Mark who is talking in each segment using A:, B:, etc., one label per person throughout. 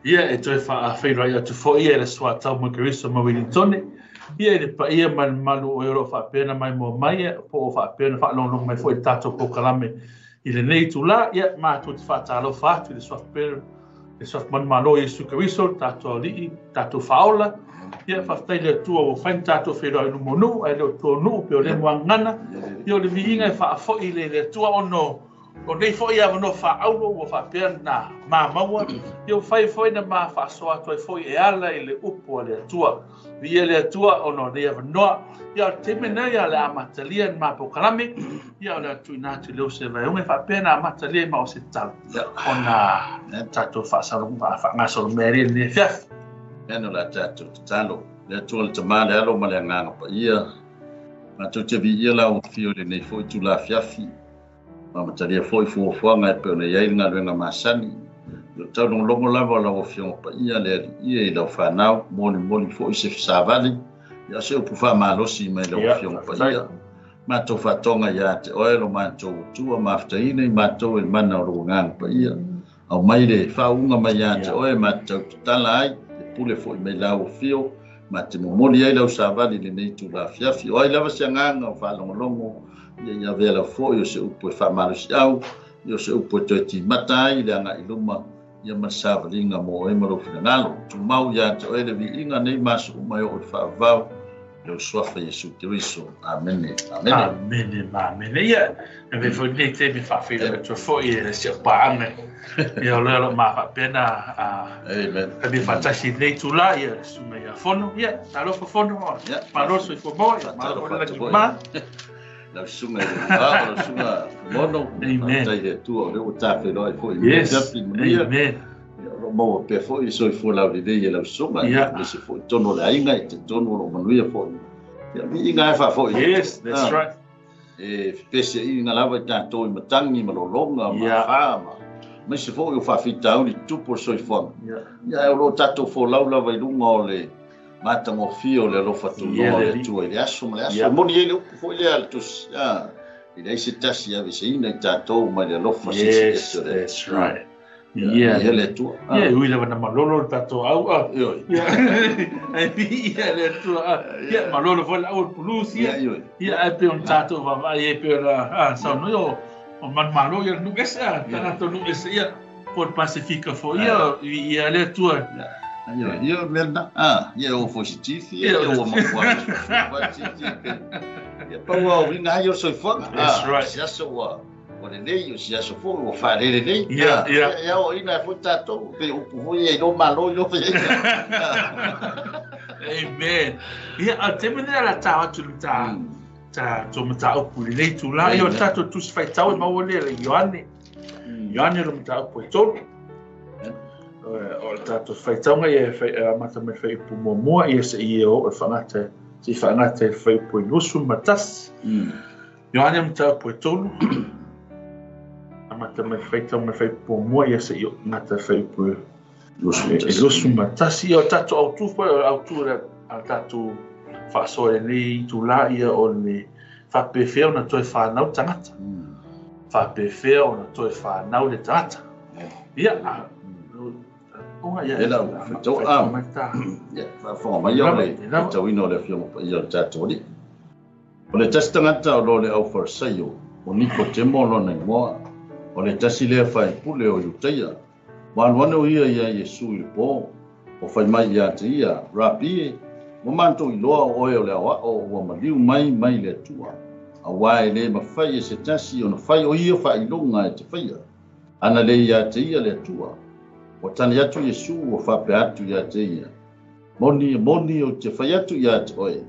A: Ia, e toe faafeiloai atu foi ia i le Soatau mo Keriso ma Wilitone, ia i le paia ma le mamalu o e o lo o faapea ona maimoa mai, ia, po o faapea ona faalogologo mai foi i le tatou polokalame i lenei itula. Ia, matou te faatalofa atu i le Suafa Pele, le Suafa Manumalo o Iesu Keriso, le tatou Alii, le tatou Faaola. Ia, faafetai i le Atua ua mafai ona tatou feiloai i luma o nuu, ae le o tua o nuu pei o lea muagagana. Ia, o le viiga e faafoi i le Atua ona o nei foi avanoa faaauro ua faapea ona ma maua, ia ua fai foi na ma faasoa atu ai foi e ala i le upu a le Atua. Viia le Atua ona o nei avanoa. Ia o le taimi lenei o le a amatalia le ma polokalame, ia o le a tuuina atu i le uso e Vaeoga e faapea ona amatalia ai ma o se tatalo ona tatou faagasolo mea ai lenei afiafi.
B: Ia o le a tatou tatalo. Le Atua le Tama, le Alo ma le Agaga Paia, matou te viia lau afio i lenei foi itula afiafi. Amatalia foi fuafuaga e pei ona i ai le galuega masani. O lo o taulogologo lava lau Afioga Paia le Alii e i lau fanau, molimoli foi se fesavali, ia o se upu faamalosi mai lau Afioga Paia. Matou faatoga ia te oe lo matou Atua, mafutaina i matou e le mana o lou Agaga Paia. Aumai le faauuga mai ia te oe ma te tautatala ai, le pule foi mai lau afio, ma te momoli ai lau savali i lenei itula afiafi. O ai lava se agaga o faalogologo, ia ia avea lau foi o se upu e faamalosiau, ia o se upu e toe timata ai le agai i luma, ia ma le savaliga mo oe ma lou finagalo. Tumau ia te oe le viiga nei ma aso uma e oo i le faavavau, lou Suafa Iesu Keriso. Amene. Amene.
A: Amene ma amene. Ia, e avea foi lenei taimi e faafeiloai atu ai foi e si au paaga. Ia, o lea o lo o ma faapea na
B: Amen.
A: talia faatasi i lenei itula, ia, le susuga ia Fono. Ia, talofa Fono.
B: Ia.
A: Malo le soifua maua, ia, malo foi le lagi
B: Faatalofa
A: ma.
B: Lau susuga i le Vao, lau susuga Mono.
A: Amen.
B: Faafetai i le Atua o lea ua tafeiloai foi i lenei
A: Yes.
B: afiafi manuia.
A: Amen.
B: Ia, o lo o maua pea foi le soifua laulelei e lau susuga.
A: Ia.
B: Aemaise foi totonu o le aiga, i totonu o lo o manuia foi. Ia, viiga e faafoi.
A: Yes, that's right.
B: E fepeseaiga lava i tatou i matagi ma lologa ma
A: Ia.
B: afa ma aemaise foi o faafitauli tupu o le soifuaga.
A: Ia.
B: Ia, ae o lo o tatou folau lava i luga o le matagofie o le alofa tunoa
A: Ia,
B: o le
A: le
B: Atua i le aso ma le aso.
A: Ia.
B: E moni ai le upu foi lea a le Tusi. E leai se tasi e aveseina i tatou mai le alofa
A: Yes,
B: silisili ese o le Atua.
A: that's right.
B: Ia,
A: Ia.
B: ia le Atua.
A: Ia, e ui lava na malolo le tatou au.
B: Ioe.
A: Ia, ai ia le Atua. Ia, malolo foi le au o le pulusi, ia.
B: Ia, ioe.
A: Ia, ae pei ona tatou vaavaai ai pei ona saunoa, ia, o manumalo ia le nuu ese, tagata o nuu ese, ia, po o le Pasefika foi, ia, ia le Atua.
B: Ia, ia, o le mea lena. Ia, o foi se tifi, ia,
A: Ia, o
B: ua matua ai se soifua, tifi, ia, ia, pau lava o uiga ai o le soifuaga.
A: That's right.
B: Se aso ua lelei, o se aso foi ua faalelelei.
A: Ia, ia.
B: Ia, ia, o ina e foi tatou, pe upu foi ia i lou malo i lou fai ai.
A: Amen. Ia, a o le taimi lenei o le a tao atu i le tatou mataupu i lenei itula. Ia, o le tatou Tusi Faitau e maua lea i le Ioane. Ioane o le mataupu e 3. O le tatou faitauga ia e amata mai le fuaiupu muamua, ia seia oo i le faagata, seia faagata i le fuaiupu e 21. Ioane mataupu e 3, amata mai le faitauga mai le fuaiupu muamua, ia seia gata i le fuaiupu e 21. Ia, o le tatou autu foi, o le autu o le tatou faasoa i lenei itula, ia o le faapefea ona toe fanau tagata. Faapefea ona toe fanau le tagata. Ia,
B: E lau faitau, ia, faafofoga mai o le faitauina o le Afioga Paia o le tatou Alii. O le tasi tagata o lo le au Farisaio, o Nikotemo lona igoa, o le tasi lea faipule o Iutaia. Ua alu ane o ia ia Iesu i le po, o fai mai ia te ia, Rabi e, ua matou iloa o oe o le aoao ua maliu mai mai le Atua, auā e le mafai e se tasi ona fai o ia faailoga e te faia, ana le ia te ia le Atua. Ua tali atu Iesu ua faapea atu ia te ia, Moni, moni ou te fai atu ia te oe,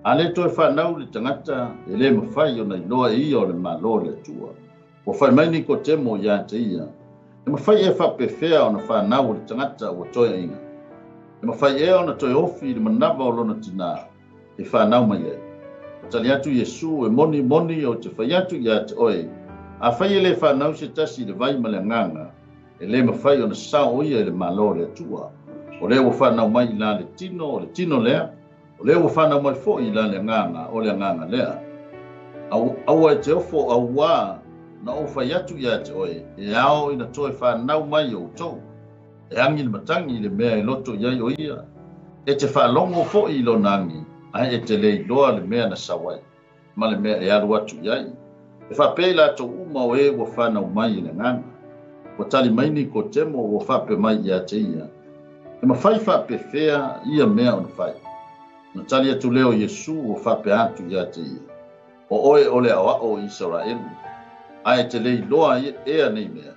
B: a le toe fanau le tagata e le mafai ona iloa e ia o le Malo o le Atua. Ua fai mai Nikotemo ia te ia, E mafai ea faapefea ona fanau le tagata ua toeaina? E mafai ea ona toe ofi i le manava o lona tinā e fanau mai ai? Ua tali atu Iesu, E moni, moni ou te fai atu ia te oe, afai e le fanau se tasi i le vai ma le Agaga, e le mafai ona sao o ia i le Malo o le Atua. O lea ua fanau mai i la le tino, o le tino lea, o lea ua fanau mai foi i la le Agaga, o le Agaga lea. Aua e te ofo auā na ou fai atu ia te oe, e ao ina toe fanau mai outou. E agi le matagi i le mea e loto i ai o ia. E te faalogo foi i lona agi, ae e te le iloa le mea na sau ai, ma le mea e alu atu i ai. E faapea i latou uma o e ua fanau mai e le Agaga. Ua tali mai Nikotemo ua faapea mai ia te ia, E mafai faapefea ia mea ona fai? Ona tali atu lea o Iesu ua faapea atu ia te ia, O oe o le aoao o Isaraelu, ae e te le iloa ea nei mea?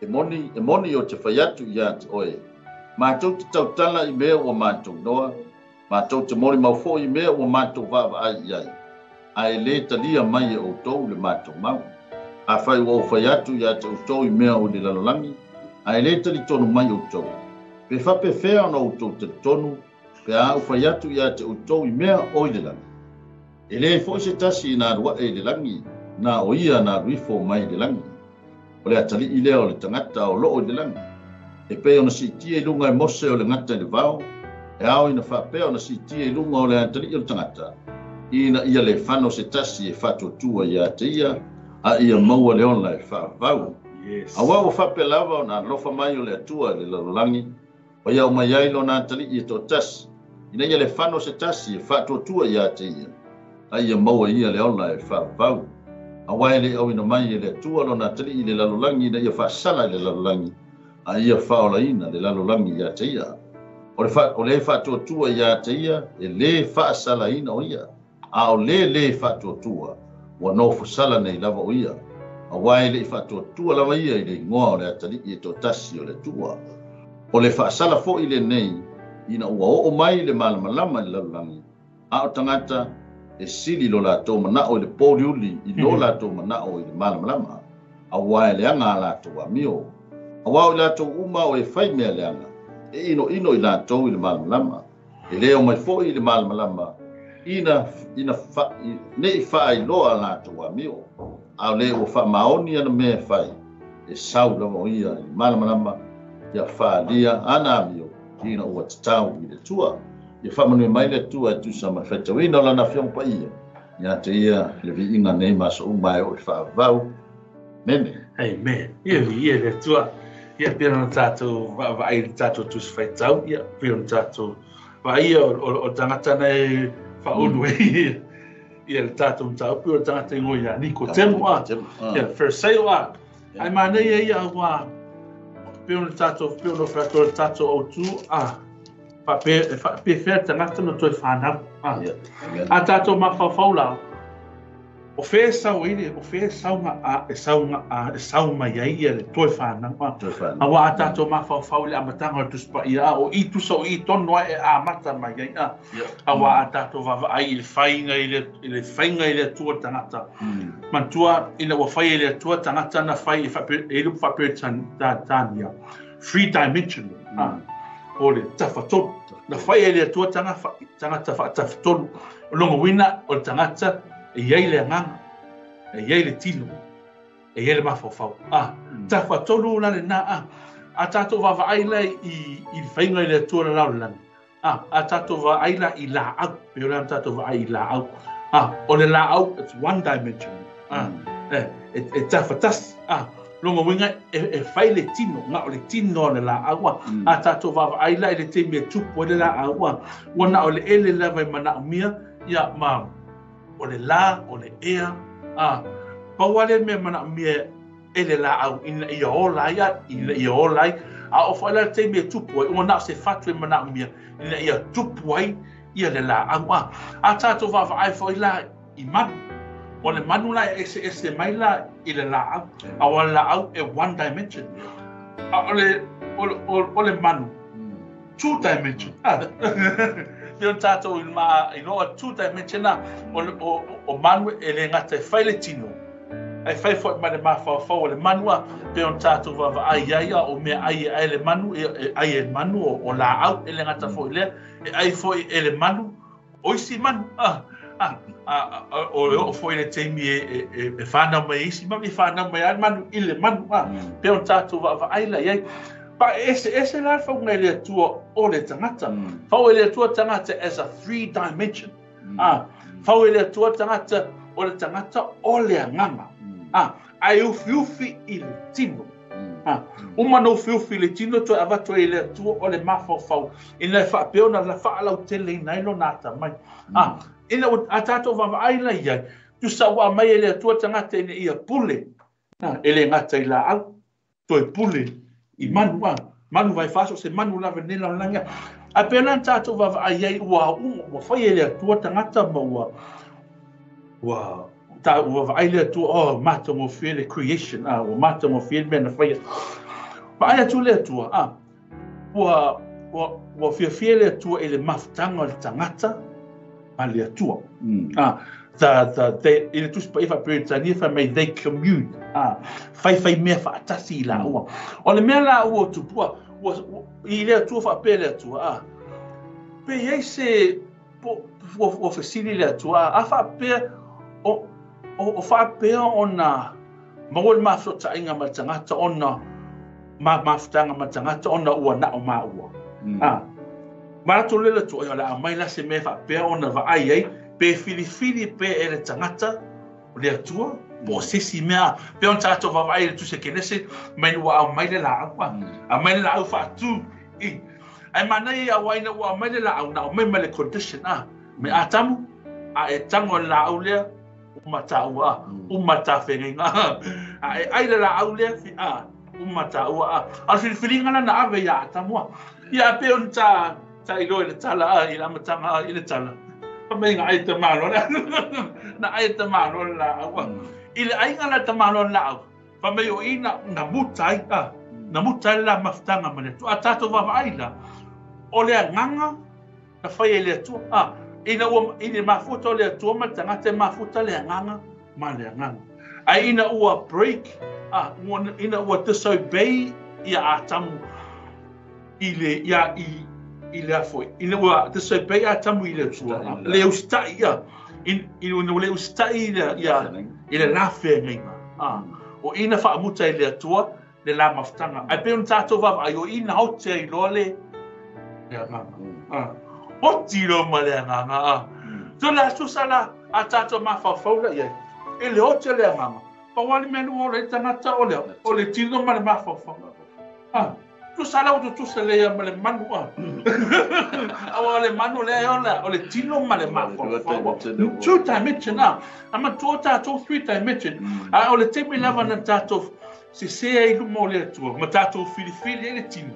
B: E moni, e moni ou te fai atu ia te oe, matou te tautala i mea ua matou iloa, matou te molimau foi i mea ua matou vaavaai i ai, ae le talia mai e outou le matou mau. Afai ua ou fai atu ia te outou i mea o i le lalolagi, ae le talitonu mai outou, pe faapefea ona outou talitonu pe a ou fai atu ia te outou i mea o i le lagi? E leai foi se tasi na alu ae i le lagi, na o ia na alu ifo mai le lagi. O le atalii lea o le tagata o loo i le lagi. E pei ona siitia i luga e Mose o le gata i le vao, e ao ina faapea ona siitia i luga o le atalii o le tagata, ina ia le fano se tasi e faatuatua ia te ia, a ia maua le ola e faavavau.
A: Yes.
B: Aua ua faapea lava ona alofa mai o le Atua i le lalolagi, ua ia aumai ai lona atalii e toatasi, ina ia le fano se tasi e faatuatua ia te ia, a ia maua e ia le ola e faavavau. Aua e le i auina mai e le Atua lona atalii i le lalolagi ina ia faasala i le lalolagi, a ia faaolaina le lalolagi ia te ia. O le, fa, o le faatuatua ia te ia, e lē faasalaina o ia, a o le lē faatuatua, ua nofosala nei lava o ia, aua e le i faatuatua lava ia i le igoa o le atalii e toatasi o le Atua. O le faasala foi lenei, ina ua oo mai le malamalama i le lalolagi, a o tagata e sili lo latou manao i le pouliuli i lo latou manao i le malamalama, aua e leaga a latou amio. Aua o i latou uma o e fai mea leaga, e inoino i latou i le malamalama, e le omai foi i le malamalama, ina, ina fa, ne i faailoa a latou amio. A o le ua faamaoni ana mea e fai, e sau lava o ia i le malamalama, ia faaalia ana amio, ina ua tatau i le Atua. Ia faamanuia mai le Atua e tusa ma le faitauina o Lana Afioga Paia, ia te Ia le viiga nei ma aso uma e oo i le faavavau. Amene.
A: Amen. Ia viia le Atua. Ia pei ona tatou vaavaai i le tatou Tusi Faitau, ia pei ona tatou vaaia o le tagata na e faaulu ai ia le tatou mataupu, o le tagata igoa ia Nikotemo a. Ia Fariseo a. Ae manaia ia aua pei ona tatou pei ona fai atu o le tatou autu a faapefea le tagata na toe fanau. A tatou mafaufau la, o fea e sau ai le, o fea e sau a, e sau a, e sau mai ai ia le toe fanau. Aua a tatou mafaufau i le amataga o le Tusi Paia, a o i tusa o i tonu lava e amata mai ai. A, aua a tatou vaavaai i le faiga i le, i le faiga i le Atua tagata. Manatua ina ua fai e le Atua tagata na fai e faapea, e le faa-Peretania, three dimensional, a, o le tafatolu. Na fai e le Atua tagata faatafatolu. O lona uiga o le tagata e i ai le agaga, e i ai le tino, e i ai le mafaufau. A, tafatolu la lena, a. A tatou vaavaai la i le faiga i le Atua le lalolagi, a, a tatou vaai la i laau, pei o le a tatou vaai i laau. A, o le laau, it's one dimension. A, e tafatasi. A, lona uiga e fai le tino, na o le tino o le laau. A, a tatou vaavaai la i le taimi e tupu ai le laau, a, ua na o le ele lava e manaomia, ia, ma o le la, o le ea, a, pau lava lea mea e manaomia e le laau ina ia ola ai, ina ia ola ai. A oo foi la le taimi e tupu ai, ua na o se fatu e manaomia ina ia tupu ai ia le laau. A, a tatou vaavaai foi la i manu, o le manu la e eseese mai la i le laau, aua o le laau e one dimension, a o le, o, o, o le manu two dimension. Pei ona tatou iloa two dimension a, o manu e le gata e fai le tino, ae fai foi ma le mafaufau o le manu a, pei ona tatou vaavaai i ai, a o mea ai e ai le manu, e ai e manu o laau, e le gata foi lea, e ai foi e le manu o isi manu. A, a, a, o le oo foi le taimi e whanau mai isi manu, e whanau mai ai manu i le manu, a, pei ona tatou vaavaai la i ai. Pa ese ese la le fauga e le Atua o le tagata. Fau e le Atua tagata as a three dimension. A, fau e le Atua tagata o le tagata o le agaga. A, ae ufiufi i le tino. Uma na ufiufi i le tino toe avatu ai e le Atua o le mafaufau ina e faapea ona faalauteleina ai lona atamai. Ina ua a tatou vaavaai la i ai, tusa ua aumai e le Atua tagata ina ia pule, e le gata i laau, toe pule i manu, manu vaefaso, se manu lava i lenei lalolagi. Ae pei la ona tatou vaavaai ai, ua uma, ua fai e le Atua tagata ma ua ua ta ua vaai le Atua, oh, matagofie le creation, ua matagofie le mea na faia. Vaai atu le Atua, ua ua ua fiafia le Atua i le mafutaga o le tagata ma le Atua. The they i le Tusi Paia faa-Peretania fai mai they commune, faifai mea faatasi i laua. O le mea la ua tupua, ua i le Atua faapea le Atua, pe i ai se po ua fesili le Atua, a faapea o o faapea ona maua le mafutaga ma le tagata ona mafutaga ma le tagata ona ua nao maua. Manatu le Atua, o le a aumai la se mea faapea ona vaai ai, pe filifili pe e le tagata o le Atua, po o se isi mea. Pe ona tatou vaavaai i le Tusi a Kenese, mai ua aumai le laau, aumai le laau faatu i. Ae manaia ia aua ina ua aumai le laau, na aumai ma le condition, me Atamu, a e tago i le laau lea, uma taua, uma tafegaiga. A e ai le laau lea, uma taua. A o le filifiliga la na ave ia Atamu. Ia pe ona ta ta iloa i le tala, i le amataga i le tala. Fa mai nga ai te malo na ai te malo le laau. I le aiga la te malo le laau, fa mai o i na muta ai, na muta ai la mafutaga ma le Atua. A tatou vaavaai la, o le agaga na fai e le Atua. Ina ua i le mafuta o le Atua ma le tagata, e mafuta le agaga ma le agaga. Ae ina ua break, ina ua disobey ia Atamu i le ia i le afoi, ina ua disobey Atamu i le Atua, le usitai ia, ina ua le usitai ia i le la feagaiga. O ina faamuta i le Atua le la mafutaga. Ae pei ona tatou vaavaai, o ina oti ai loa le agaga. Oti loa ma le agaga. So le asusa la a tatou mafaufau la i ai, e le oti le agaga. Pau lava le mea lua o le tagata o le o le tino ma le mafaufau. Tusa la ua tutusa lea ma le manu. Aua o le manu lea e ola, o le tino ma le mafaufau. Two dimension. A matua tatou three dimension. A o le taimi lava na tatou sese ai luma o le Atua, ma tatou filifili ai le tino.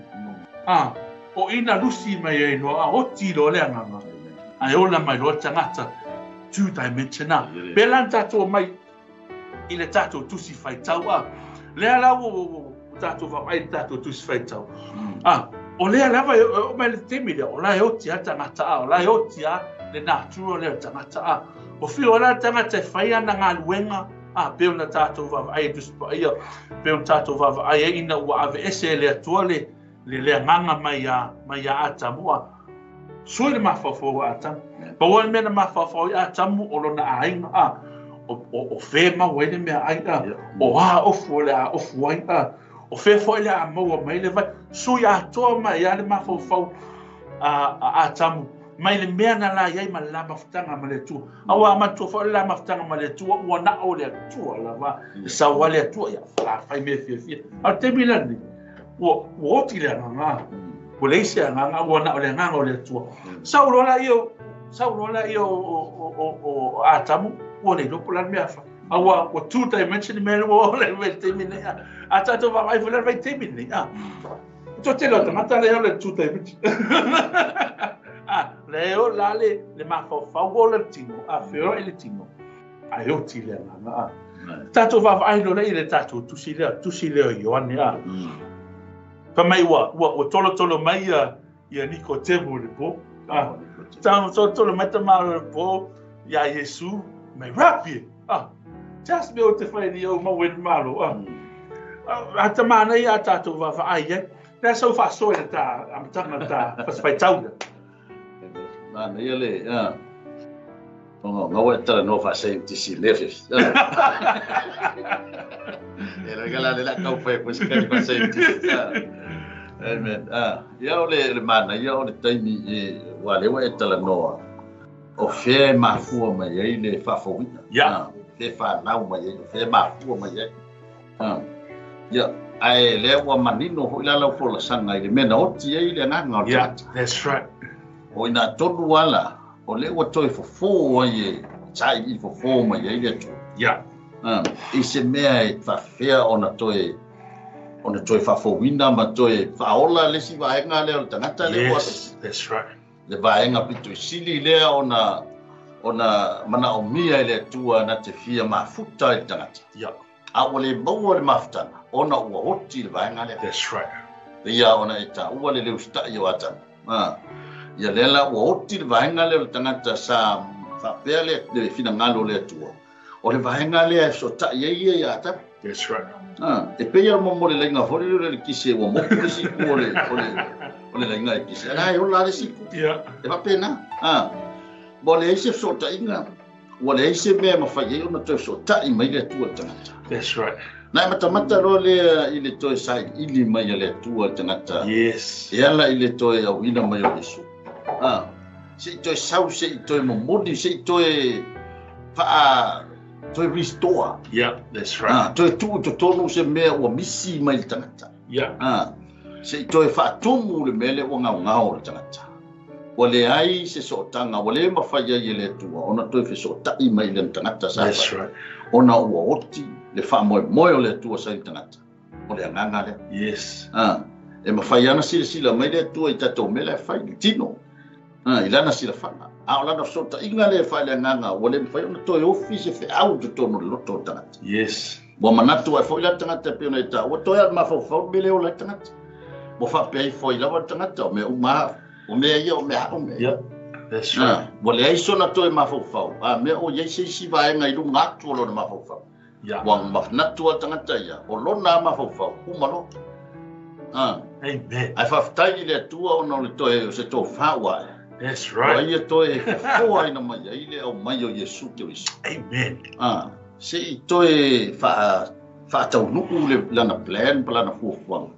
A: O ina lusi mai ai loa, oti loa le agaga. Ae ola mai loa le tagata two dimension. Pe la na tatou mai i le tatou Tusi Faitau. Lea la ua tatou vaavaai i le tatou Tusi Faitau. O lea lava e oo mai le taimi lea, o la e oti lava tagata, o la e oti lava le natura lea o le tagata. O whio la le tagata e fai ana galuega, pe ona tatou vaavaai i Tusi Paia, pe ona tatou vaavaai ai ina ua aveese e le Atua le le agaga mai ia Atamu. Sui le mafaufau o Atamu. Pau le mea na mafaufau i Atamu o lona aiga, o fe maua ai le mea ai, o a ofu o le a ofu ai, o fe foi le a maua mai le vai. Sui atoa mai ia le mafaufau a Atamu mai le mea na la iai ma le la mafutaga ma le Atua. Aua manatua foi le la mafutaga ma le Atua, ua nao le Atua lava, e sau ai le Atua ia la fai mea fiafia. A o le taimi lenei, ua oti le agaga, ua leai se agaga, ua nao le agaga o le Atua. Sau loa la ia o Atamu, ua le iloa po o le a le mea a fai. Aua ua two dimension le mea ua ola i le taimi nei. A tatou vaavaai foi la i le vaitaimi lenei. To tele o tagata lea o le two dimension. Le o la le mafaufau o le tino, feoai le tino, ae oti le agaga. Tatou vaavaai loa i le tatou tusi lea o Ioane. Fa mai ua tolotolo mai ia Nikotemo le po. Tolotolo mai tamalo le po ia Iesu, mai rapi. Just me o te whai ni au mau e malo. A tamana ia a tatou vaavaai ai. Lea sau faasoa i le ta amataga le ta fasifaitau lea.
B: Mana ia le, ngaua e talanoa faasaienitisi i lea fiafi. E le la le la kau fai ko se kai faasaienitisi. Amen. Ia o le mana ia o le taimi e wa le wa e talanoa. O fea e mafua mai ai le faafouina. Fe whanau mai ai, fe mafua mai ai. Ia, Ae lea ua manino foʻi la lau folasaga i le mea na oti ai le agaga o le
A: Yeah,
B: tagata.
A: that's right.
B: O ina tonu ala o lea ua toe fofō ai e sailiili fofō mai ai le Atua. I se mea e faafefea ona toe faafouina ma toe faaola le isi vaega lea o le tagata lea ua
A: Yes, that's right.
B: le vaega pito i sili lea ona manaomia e le Atua na te fia mafuta i le tagata. A ua le maua le mafutaga ona ua oti le vaega lea.
A: That's right.
B: Ia ona e taua le leusitaʻi o Atama. Ia lea la ua oti le vaega lea o le tagata sa faapea le finagalo o le Atua. O le vaega lea e fesotaʻi ai ia ia Atama.
A: That's right.
B: E pei a mo le laiga foi lea o le kise ua moku le siku o le laiga e kise. Ala e ola le siku. E faapena. Ua leai se fesootaiga, ua leai se mea e mafai ai ona toe fesootai mai le Atua i le tagata.
A: That's right.
B: Na e matamata loa lea i le toe sailiili mai a le Atua i le tagata.
A: Yes.
B: E ala i le toe auina mai o Iesu. Se i toe sau, se i toe momoli, se i toe faa toe restore.
A: Yeah, that's right.
B: Toe tuu totonu se mea ua misi mai le tagata. Se i toe faatumu le mea lea ua gaogao le tagata. Ua leai se sootaga, ua le mafai ai e le Atua ona toe fesootaʻi mai le tagata sa
A: That's right.
B: ona ua oti le faamoemoe o le Atua sa i le tagata. O le agaga lea.
A: Yes.
B: E mafai ana silasila mai le Atua i tatou mea la e fai, le tino. I lana silafaga. A o lana fesootaʻiga lea e faaleagaga, ua le mafai ona toe ofi se feau totonu o le loto o le tagata.
A: Yes.
B: Ua manatu ai foi la tagata e pei ona e taua, toe a le mafaufau le mea le ola ai le tagata. Ua faapea ifo ai lava le tagata, o mea uma o mea ia o mea o mea.
A: Yeah. That's right.
B: Ua leai sona toe mafaufau, a mea o iai se isi vaega i luga atu o lona mafaufau.
A: Yeah.
B: Ua manatu a tagata ia, o lona mafaufau, uma loa.
A: Amen.
B: Ae faafetai i le Atua ona o le toe o se tofā ua ae.
A: That's right.
B: Ua ia toe fofoaina mai ai le aumai o Iesu Keriso.
A: Amen.
B: Se i toe faataunuu le lana plan pa lana fuafuaga.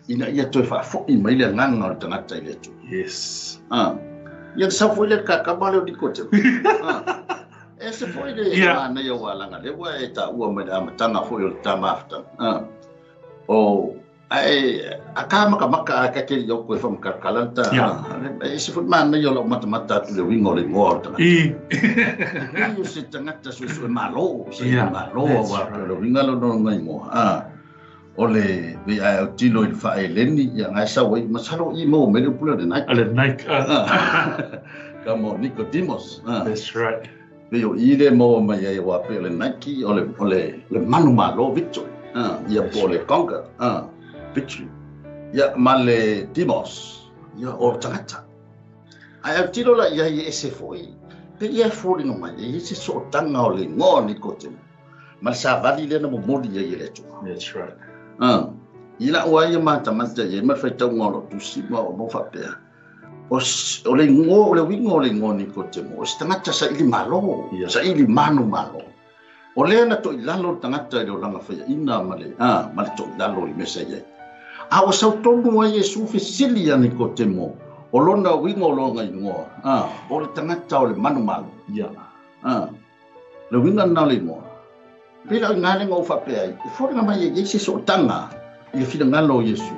B: Ina ia toe faafoʻi mai le agaga o le tagata i le Atua.
A: Yes.
B: Ia na sau foi le kakama leo Nikotemo. E se foi le manaia ua alaga lea ua e taua mai le amataga foi o le tamafutaga. O ae a ka makamaka a ka ke i o koe whamakarakala ta. E se foi manaia o lau matamata atu le uiga o le igoa o le tagata. I o se tagata suesue malo, se malo ua pe o le uiga lona o igoa. O le vei ae au tilo i le faaeleni, ia ngai sau ai, masalo i mo me le pule o le Nike.
A: Le Nike.
B: Ka mo Nicodemus.
A: That's right.
B: Pei o i le maua mai ai wa pe o le Nike, o le manu malo victory. Ia po le conquer. Victory. Ia ma le Demos. Ia o tagata. Ae au tilo la ia i ese foi. Pe ia foliga mai, e se sootaga o le igoa o Nikotemo. Ma le savali lea na momoli ai e le Atua.
A: That's right.
B: I lau ai ia matamata i ai ma le faitauga o lou tusi ma o mau faapea. O le igoa, o le uiga o le igoa Nikotemo, o se tagata saili malo, saili manu malo. O lea na toʻilalo le tagata i le olaga faiaʻina ma le ma le toʻilalo i le mea sa i ai. A ua sautonu ai Iesu fesili ia Nikotemo, o lona uiga o lona igoa, o le tagata o le manu malo. Le uiga lena o le igoa. Pe la o ina le ga ou faapea ai, e foliga mai e iai se sootaga i le finagalo o Iesu.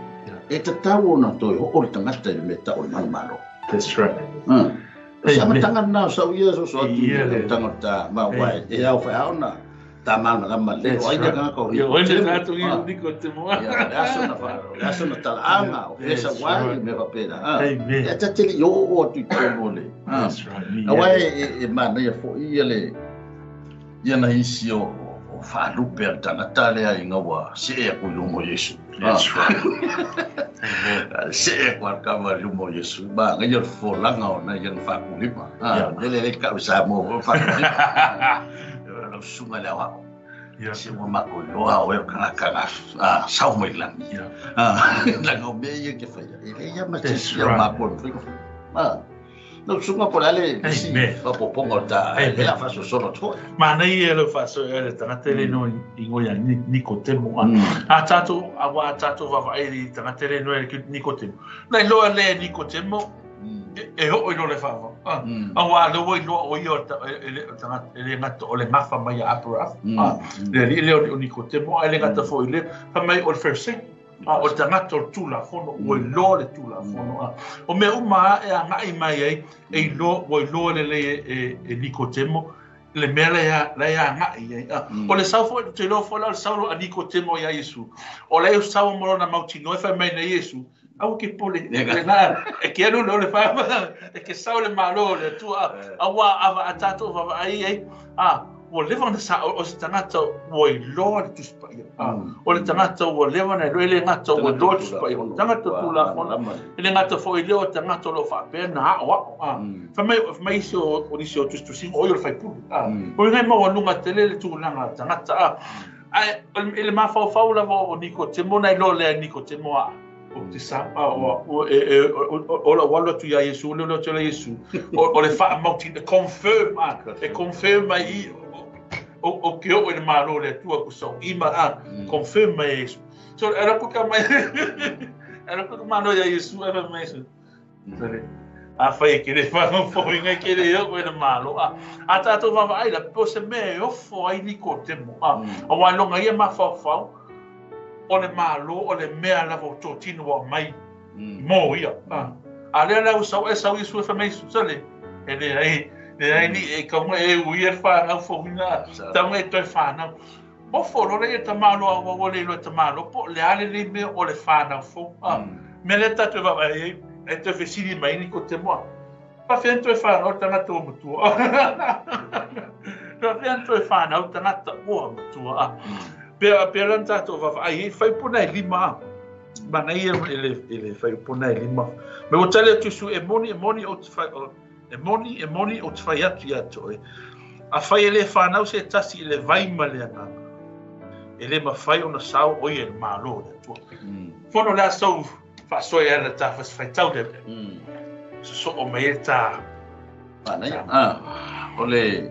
B: E tatau ona toe oo le tagata i le mea tau o le manu malo.
A: That's right.
B: O se amataga lena o sau ia soso atu i le amataga o le ta ma ua e ao faeao na ta malamalama le o ai le tagata o
A: Ia oi le tagata o Nikotemo.
B: Ia, o le aso na o le aso na talaaga, o fea sau ai, mea faapena.
A: Amen.
B: E tatele i oo atu i totonu o le.
A: That's right.
B: Aua e manaia foi ia le ia na isi o faalupe a le tagata lea ina ua see aku i luma o Iesu.
A: That's right. Amen.
B: See aku a kama i luma o Iesu. Ma ngai o le folaga o na ia na faakulima. Lele le kau sa mo o faakulima. Lau susuga le aoao. Se ua mako iloa o e o kangaka ga sau mai lagi. Laga o mea ia ke whaia. E le ia ma
A: That's
B: tisi au
A: right.
B: mako e mwhai. Lau susuga po le ale isi
A: Amen.
B: fapopoga o ta
A: Amen.
B: e la faasosolo atu foi.
A: Manaia e lau faasoa le tagata le no i ngoia Nikotemo. A tātou, a wā tātou vavaai i tagata le no e Nikotemo. Nei loa le Nikotemo, e ho i lo le whawa. A wā loa i loa o ia o e le tagata, e le ngata o le ngafa mai a Abraham. Le li le o Nikotemo, a le ngata fo i le, fa mai o le Pharisee. O le tagata o le Tulafono, ua iloa le Tulafono. O mea uma e agai mai ai, e iloa, ua iloa lelei e Nikotemo le mea la e agai i ai. O le sau foi, ou te iloa foi la o le sau a Nikotemo ia Iesu, o la e sau ma lona mautinoa e fai mai nei Iesu, aua ke pole, e ke alu le o le wha, e ke sau le malo o le Atua, aua ava a tātou vaavaai ai, ua leva ona sa, o se tagata ua iloa le Tusi Paia. O le tagata ua leva ona iloa, e le gata ua iloa le Tusi Paia, o le tagata Tulafono, e le gata foi i lea o le tagata o lo o faapea na aoao. Fai mai isi o nisi o tusitusiga, o ia o le faipule. O uiga e maualuga tele le tulaga a le tagata. Ae i le mafaufau lava o Nikotemo, na iloa lea e Nikotemo a o te sa, o lau alu atu ia Iesu, o le atu ia Iesu, o le faamauti, e confirm, e confirm mai i, o ke o i le malo le Atua ku sau ima, confirm mai Iesu. So, e raku ka mai, e raku ka malo ia Iesu, e mai Iesu. A whai e kere whanau inga kere o i le malo. A tātou vaavaai la, po se mea e ofo ai Nikotemo. A wailoga ia mafaufau, o le malo, o le mea lava o tōtino wa mai mō ia. A lea lau sau e sau Iesu e whamei Iesu, sale, e le ai, le ai ni e kaunga e ui e whanau fauina, taunga e toe whanau. Ofo lore e ta malo a wawa le iloa ta malo, po le ale le mea o le whanau fou. Mea le tātou e vaavaai ai, e toe fesili mai Nikotemo. Faafefea toe whanau tagata ua matua. Faafefea toe whanau tagata ua matua. Pea lan tātou vaavaai ai, whai puna e lima. Mana ia e le whai puna e lima. Me o tale atu su e moni, e moni o te whai, e moni, e moni o te whai atu ia toe. A whai e le whanau se tasi i le vai ma le agaga. E le mawhai ona sao o ia le malo le Atua. Fono le asau whaasoe ana tā whai tau le. So o mai e tā.
B: O le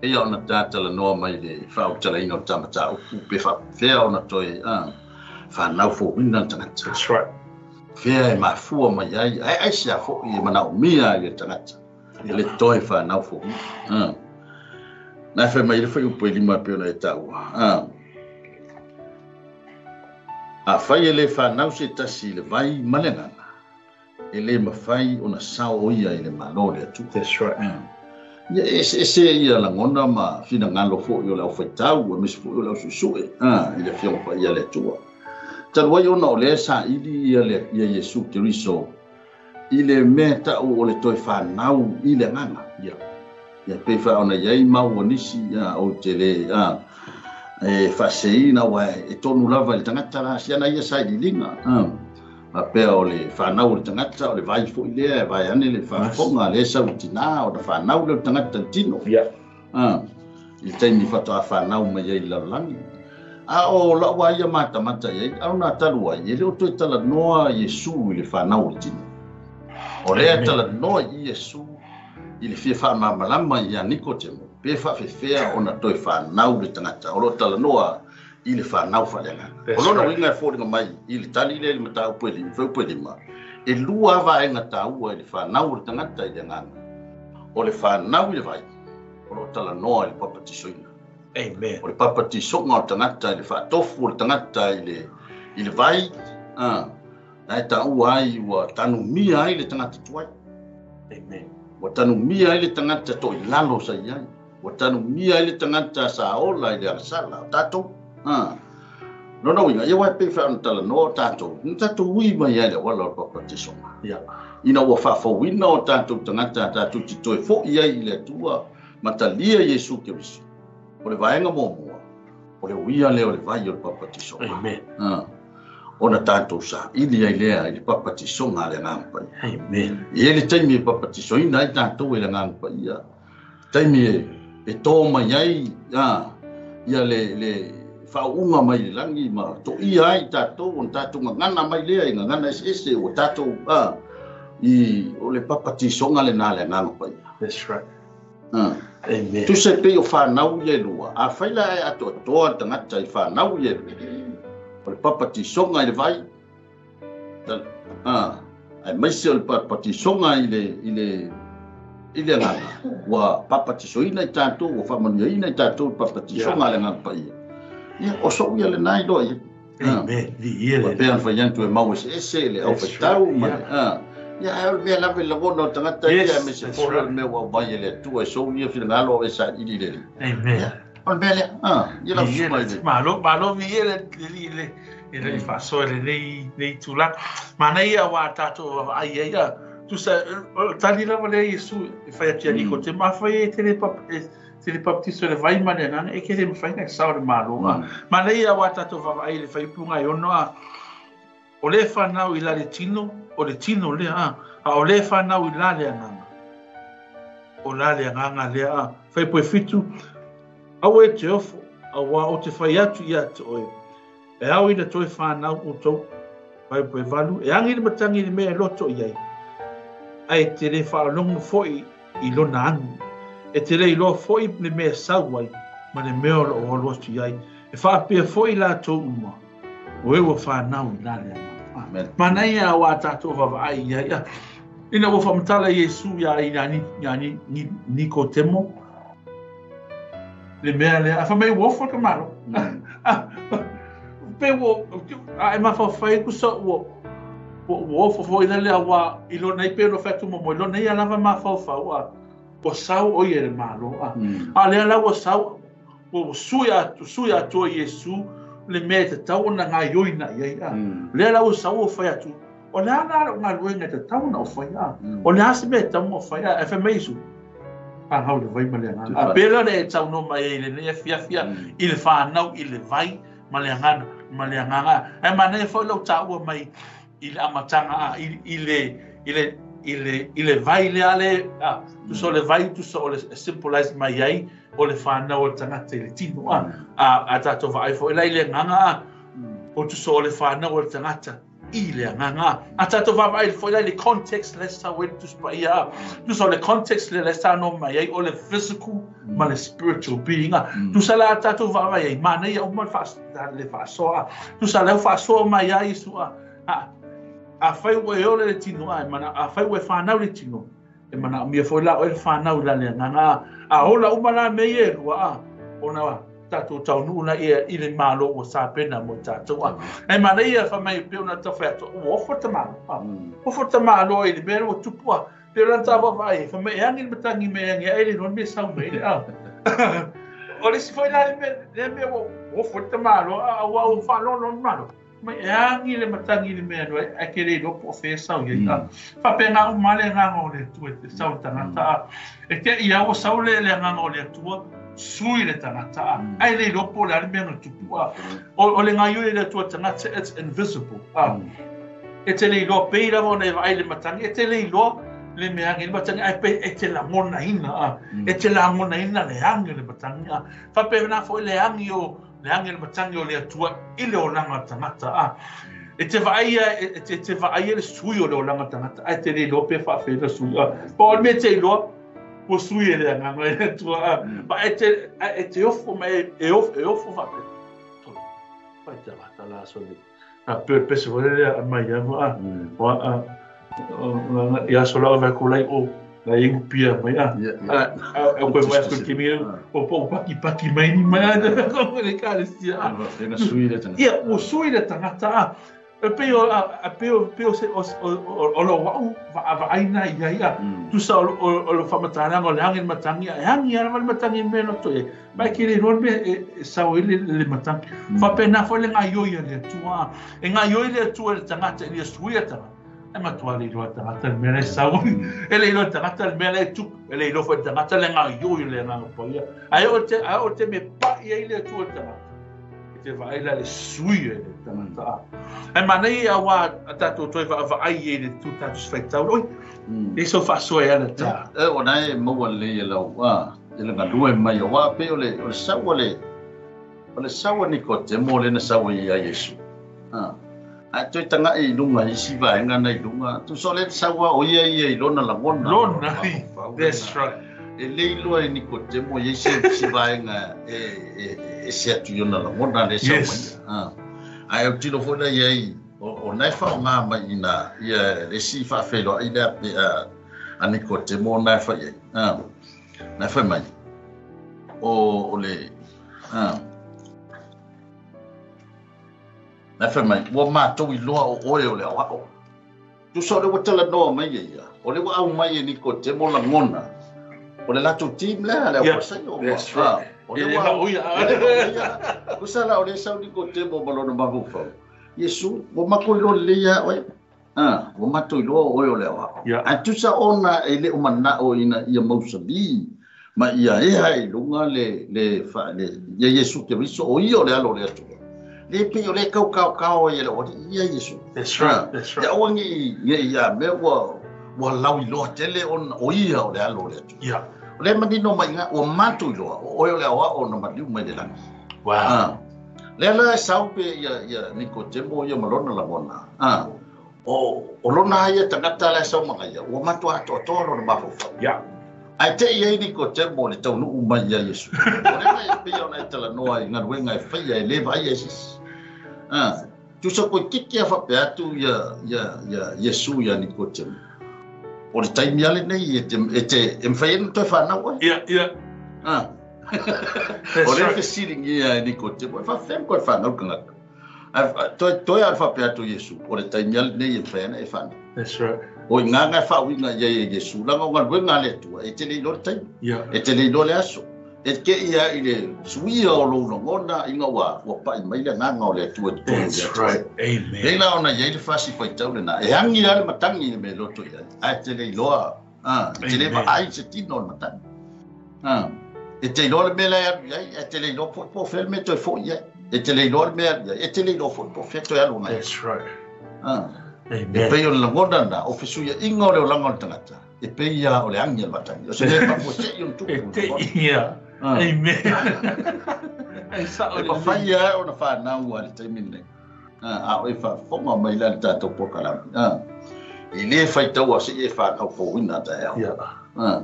B: eia ona tātala noa mai le whautalaina o tamata upu pe whea ona toe whanau fōwina tangata.
A: That's right.
B: Whea e mafua mai ai, ai ai se a fo i e manao mia i le tagata. E le toe whanau fōwina. Nā whai mai le whai upu e lima pe ona e taua. A whai e le whanau se tasi le vai malengana. E le mawhai ona sao o ia i le malo le Atua.
A: That's right.
B: Ia ese ia langona ma whina ngalo fo i o le au whaitau, a misi fo i o le au susue, i le whionga pa ia le Atua. Talu ai ona o le sa ili ia ia Iesu Keriso, i le mea tau o le toe whanau i le nganga. Ia pe wha ona iai mau o nisi o te le e whaseina wa e tonu lava i le tangata la siana ia sa i lilinga. A pea o le whanau o le tangata, o le vai fo i lea, e vai ane le whafonga, le sau tina, o le whanau le tangata tino. I le taimi whatoa whanau mai ai lalani. A o laua ia matamata iai, au nā talu ai, e leo toe tala noa Iesu i le whanau o le tino. O lea tala noa i Iesu i le fia whaamamalama i a Nikotemo, pe whaafefea ona toe whanau le tangata, o lo tala noa i le whanau whaleangana. O lona uiga e fōringa mai i le tali le matau pue lima, wheu pue lima, e lua vaenga tāua i le whanau o le tangata i le angana. O le whanau i le vai, o lo tala noa i le papatisoina.
A: Amen.
B: O le papatisoga o le tagata i le faatofu o le tagata i le vai, na e taua ai ua tanumia ai le tagata tuai.
A: Amen.
B: Ua tanumia ai le tagata toʻilalo sa i ai. Ua tanumia ai le tagata sa ola i le agasala o tatou. Lona uiga, ia uae pe faana talanoa o tatou, na tatou ui mai ai le auala o le papatisoga. Ina ua faafouina o tatou tagata tatou te toe foʻi ai i le Atua ma talia Iesu Keriso. O le vaega muamua, o le uia lea o le vai o le papatisoga.
A: Amen.
B: Ona tatou saʻili ai lea i le papatisoga a le Agaga Paia.
A: Amen.
B: E i ai le taimi e papatisoina ai tatou e le Agaga Paia. Taimi e tō mai ai ia le whaunga mai le langi ma toʻia ai tatou ona tatou gagana mai lea i gagana eseese ua tatou i o le papatisoga lenā le Agaga Paia.
A: That's right. Amen.
B: Tusa e pei o whanau ia e lua. A whaila e atoatoa le tagata i whanau ia e lua. O le papatisoga i le vai. Ai maise o le papatisoga i le agaga. Ua papatisoina i tatou, ua faamanuiaina i tatou le papatisoga a le Agaga Paia. Ia, o sou ia lenā iloa ia.
A: Amen. Viia le.
B: Faapea ona fai atu e mau eseese le au faitau ma le ia ae o le mea lava i lagona o le tagata ia aemaise foi o le mea ua aumai e le Atua e sou ia finagalo o e saili i le Alii.
A: Amen.
B: O le mea lea, ia lau susuga i le.
A: Malo, malo viia le Alii i le i le faasoa i lenei lenei tulaga. Manaia aua tatou vaavaai ai a tusa o le tali lava lea Iesu e fai atu ia Nikotema, afai e te le te le baptiso i le vai ma le agaga, e ke le mafai ona e sao i le Malo. Manaia aua tatou vaavaai i le fuaiupu 6 a o le fanau i la le tino, o le tino lea a, a o le fanau i la le agaga, o la le agaga lea a. Fuaiupu 7, aua e te ofo, auā ou te fai atu ia te oe, e ao ina toe fanau outou. Fuaiupu 8, e agi le matagi i le mea e loto i ai, ae e te le faalogo foi i lona agi. E te le iloa foi le mea e sau ai ma le mea o lo o alu atu i ai. E faapea foi latou uma, o e ua fanau i la le agaga. Manaia auā tatou vaavaai i ai. Ina ua faamatala Iesu iā ia Nikotemo le mea lea, a fai mai ua ofo le tamaloa. Pe ua, a e mafaufai tusa ua ua ofo foi lele auā i lona ia pei ona fai atu muamua i lona ia lava mafaufau a ua sau ʻo ia i le Malo a. A o lea la ua sau ua sui atu sui atoa Iesu le mea e tatau ona gaioina i ai a. O lea la ua sau ua fai atu o le a la lou galuega e tatau ona ou fai a. O le a se mea e tatau ona ou fai a. Ae fai mai Iesu, fanau i le vai ma le agaga. A pei la ona e saunoa mai ai i lenei afiafi i le fanau i le vai ma le agaga, ma le agaga. Ae manaia foi lou taua mai i le amataga a, i le, i le, i le, i le vai lea le, a, tusa o le vai, tusa o le symbolize mai ai o le fanau o le tagata i le tino a. A, a tatou vaai foi la i le agaga a, o tusa o le fanau o le tagata i le agaga a. A tatou vaavaai foi la i le context lea sa ai le Tusi Paia a, tusa o le context lea sa saunoa mai ai o le physical ma le spiritual being a. Tusa la a tatou vaavaai ai, manaia uma le faasoa a. Tusa lea ua faasoa mai a Iesu a, a, afai ua e ola i le tino a, e mana, afai ua e fanau i le tino, e manaomia foi la oe le fanau i la le agaga a. A ola uma la mea ia e lua a, ona tatou taunuu la ia i le Malo ua sapena mo i tatou a. Ae manaia fai mai pei ona tau fai atu, ua ofo le tamaloa a. Ofo le tamaloa i le mea lea ua tupu a. Pei o lana ta vaavaai ai, fai mai e agi le matagi mai e agi ae le iloa le mea e sau mai ai le a. O le isi foi la le mea, lea mea ua ofo ai le tamaloa a, aua ua faalogologo le Malo. Mai e agi le matagi i le mea alu ai, ae ke le iloa po o fea e sau i ai. A faapena uma lava le agaga o le Atua e sau i le tagata a. E te i lava ua sau le le agaga o le Atua, sui le tagata a. Ae le iloa po o le a le mea na tupu a. O le gaoioi o le Atua i le tagata, it's invisible a. E te le iloa, pei lava ona e vaai i le matagi, e te le iloa le mea agi i le matagi, ae pei e te lagonaina a. E te lagonaina le agi o le matagi a. Faapena foi le agi o le agi o le matagi o le Atua i le olaga o le tagata a. E te vaaia, e te, te vaaia le sui o le olaga o le tagata, ae te le iloa pe faafefea ona sui a. Pa o le mea e te iloa, ua sui e le agaga e le Atua a. Ma e te, e te ofo ma e, e ofo, e ofo faapea. Fai te alata la aso nei. A pe pese foi lea a mai ava a. O a, i aso la o vai ko lai o la ingu pia mai a. A koe vai ko kimi o po paki paki mai ni mai a ko le kalesia a.
B: Tena sui le tangata.
A: Ia, ua sui le tangata a. E pei o a pei o pei o se o o lo wa'u vaavaaina i ai a. Tusa o o lo faamatalaga o le agi le matangi a e agi lava le matangi i mea loto i ai. Ma e ke le iloa le mea e sao ai le matagi. Faapena foi le gaoioi a le Atua a. E gaoioi le Atua i le tagata ina ia suia le tagata. E matua le iloa le tagata le mea la e sau ai. E le iloa le tagata le mea la e tupu. E le iloa foi le tagata le gaoioi o le Agaga Paia. Ae oo i le ae oo i le taimi e pai ai le Atua i le tagata, e te vaai la i le sui e le tagata a. Ae manaia ia auā a tatou toe vaavaai i ai i le tu tatou se faitau. Oi, e sau faasoa e ala ta.
B: E o na e maua lelei e lau a, e le galue mai auā pei o le o le sau a le o le sau a Nikotemo lea na sau ai ia Iesu. A. Ae toe taga'i i luga i isi vaega na i luga, tusa o lea na sau a o ia ia i lona lagona.
A: Lona, that's right.
B: E le iloa e Nikotemo i ai se, se vaega e, e, e ese atu i ona lagona lea sau mai. A. Ae autilo foi la i ai, o, o na e faaaoga mai i na, ia le isi faafeiloai lea pe a, a Nikotemo na e fai ai. A. Na e fai mai, o, o le, a. Na fai mai, ua matou iloa o oe o le aoao. Tusa o le ua talanoa mai e ia, o le ua aumai e Nikotemo lagona, o le latou team lea, le
A: Aufasaio. That's right.
B: O le ua ia. Tusa la o le sau Nikotemo ma lona mafaufau. Iesu, ua matou iloa lelei ia oe. Ua matou iloa o oe o le aoao. Ae tusa ona e le o manao ina ia mausali ma ia ea i luga le ia Iesu Keriso o ia o le alo o le Atua. Le pei o le kau kao kao ai e le oalii ia Iesu.
A: That's right, that's right.
B: Ia aua nei ia mea ua lau iloa tele ona o ia o le alo o le Atua.
A: Yeah.
B: O le manino mai ngā, ua matou iloa, o oe o le aoao na maliu mai le lagi.
A: Wow.
B: Lea la e sau pe ia Nikotemo ia ma lona lagona. O lona ia tagata la e sau magaia, ua matua atoatoa lona mafaufau.
A: Yeah.
B: Ae te i ai Nikotemo le taunuu mai ia Iesu. O le mai e pei ona e talanoa i galuega e faia e le vaai e sisi. Tusa koe kiki a whapea atu ia Iesu ia Nikotemo. O le taimi ale nei e te e mwhai enu toi whanau ai.
A: Yeah, yeah.
B: O le whesiringi ia e Nikotemo, e whawhem koe whanau kangata. Toi a whapea atu Iesu, o le taimi ale nei e mwhai ana e whanau.
A: That's right.
B: O i ngā ngai whawinga ia e Iesu, langa o ngaluenga le atua, e te lei loa le taimi.
A: Yeah.
B: E te lei loa le aso. E ke ia i le suia o lou lagona inga ua pai mai le agaga o le Atua i totonu o le
A: That's
B: Atua.
A: right. Amen.
B: Leila ona iai le fasi faitau lena. E agi la le matagi i le mea loto i ai. Ae te le iloa, e te le
A: Amen.
B: vaai se tino o le matagi. E te iloa le mea la e alu i ai, ae te le iloa foi po o fea le mea toe foi i ai. E te le iloa le mea alu i ai, e te le iloa foi po o fea toe alu ai.
A: That's right.
B: E
A: Amen.
B: pei o le lagona lena, o fesuiaiga o le olaga o le tagata. E pei ia o le agi a le matagi. O se mea e faafuasei ona tupu.
A: E te ia. Amen. E sao
B: E
A: le
B: mawhai ia ona whanau a le taimi nei. A o e whaafonga mai la le tātou pokalame. I le whaitau a se e whanau fōwina ta eo.
A: Yeah.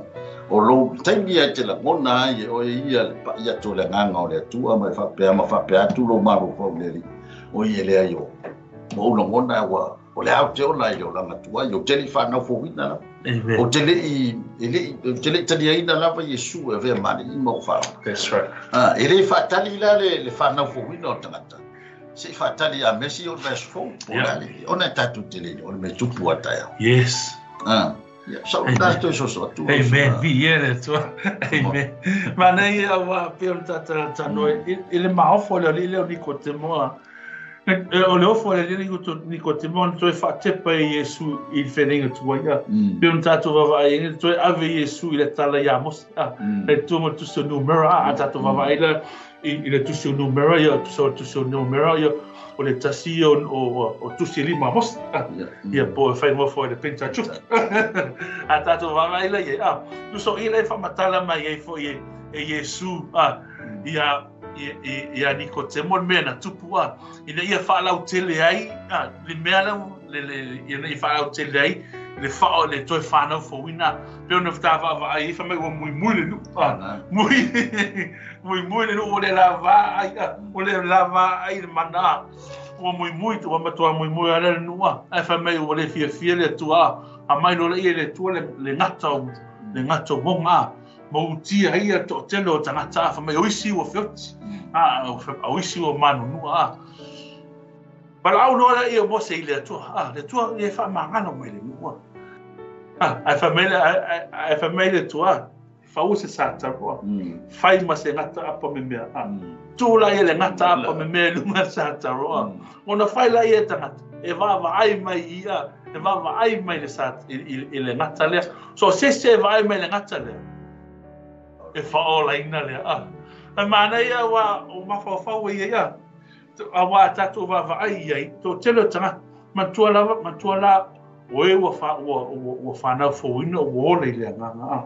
B: O lou taimi ai te lagona ai e oe ia le pai atu o le agaga o le Atua ma e faapea ma faapea atu lou mafaufau le Alii. O ia le ai o ou lagona ua o le ao te ola i le olaga tuai, o te le i whanau fōwina lava.
A: Amen.
B: O te le i, e le i, o te le i taliaina lava Iesu e avea mani i mau whanau.
A: That's right.
B: E le whaatali la le whanau fōwina o tangata. Se i whaatali a Messi o le verse 4.
A: Yeah.
B: Ona e tātou te le, o le me tupu a tae au.
A: Yes.
B: Yeah. So,
A: Amen.
B: that's the so so.
A: Amen. Vi ia le Atua. Amen. Mana ia ua pei ona tātalanoa i le maofo le alii lea o Nikotemo a. O le ofo le alii Nikotemo na toe faatepa e Iesu i le whenenga tuai a. Pei ona tātou vavaai ai, toe ave Iesu i le tala ia Mose a. Le tua ma tusi o Numera a, a tātou vavaai la i le tusi o Numera ia, tusi o tusi o Numera ia, o le tasi ia o tusi lima Mose a. Ia po e whai mofo e le Pentateuch. A tātou vavaai la ia a. Tuso i le whamatala mai e fo i e Iesu a ia ia Nikotemo le mea na tupu a. Ina ia whaalau tele ai, a, le mea lau, le, ina ia whaalau tele ai, le whao, le toe whanau fōwina. Peo na whata vaai, i whamai ua mui mui le nu, a, mui, mui mui le nu, o le la vā ai, a, o le la vā ai le mana, a. Ua mui mui, ua matua mui mui ale le nu, a. Ai whamai ua le fia fia le atua, a. A mai lola ia le atua le ngata o, le ngata o monga, a. Mautia ia to tele o tangata, a whamai oisi ua whioti, a, o isi ua manunua, a. Palau loa ia Mose i le atua, a, le atua ia whamangalo mai le nua. A, ai whamai le atua, whau se sātaroa, whai ma se ngata apa me mea, a. Tū la ia le ngata apa me mea lunga sātaroa. Ona whai la ia tangata, e vaavaai mai ia, e vaavaai mai le sāt, i le ngata lea. So se se e vaai mai le ngata lea, e whaolaina lea, a. A mana ia wa, o mawhawhau ia ia, a wā tātou vaavaai ia i, tō tele o tangata, matua lava, matua la, o e ua whanau fōina, ua ole i le anganga, a.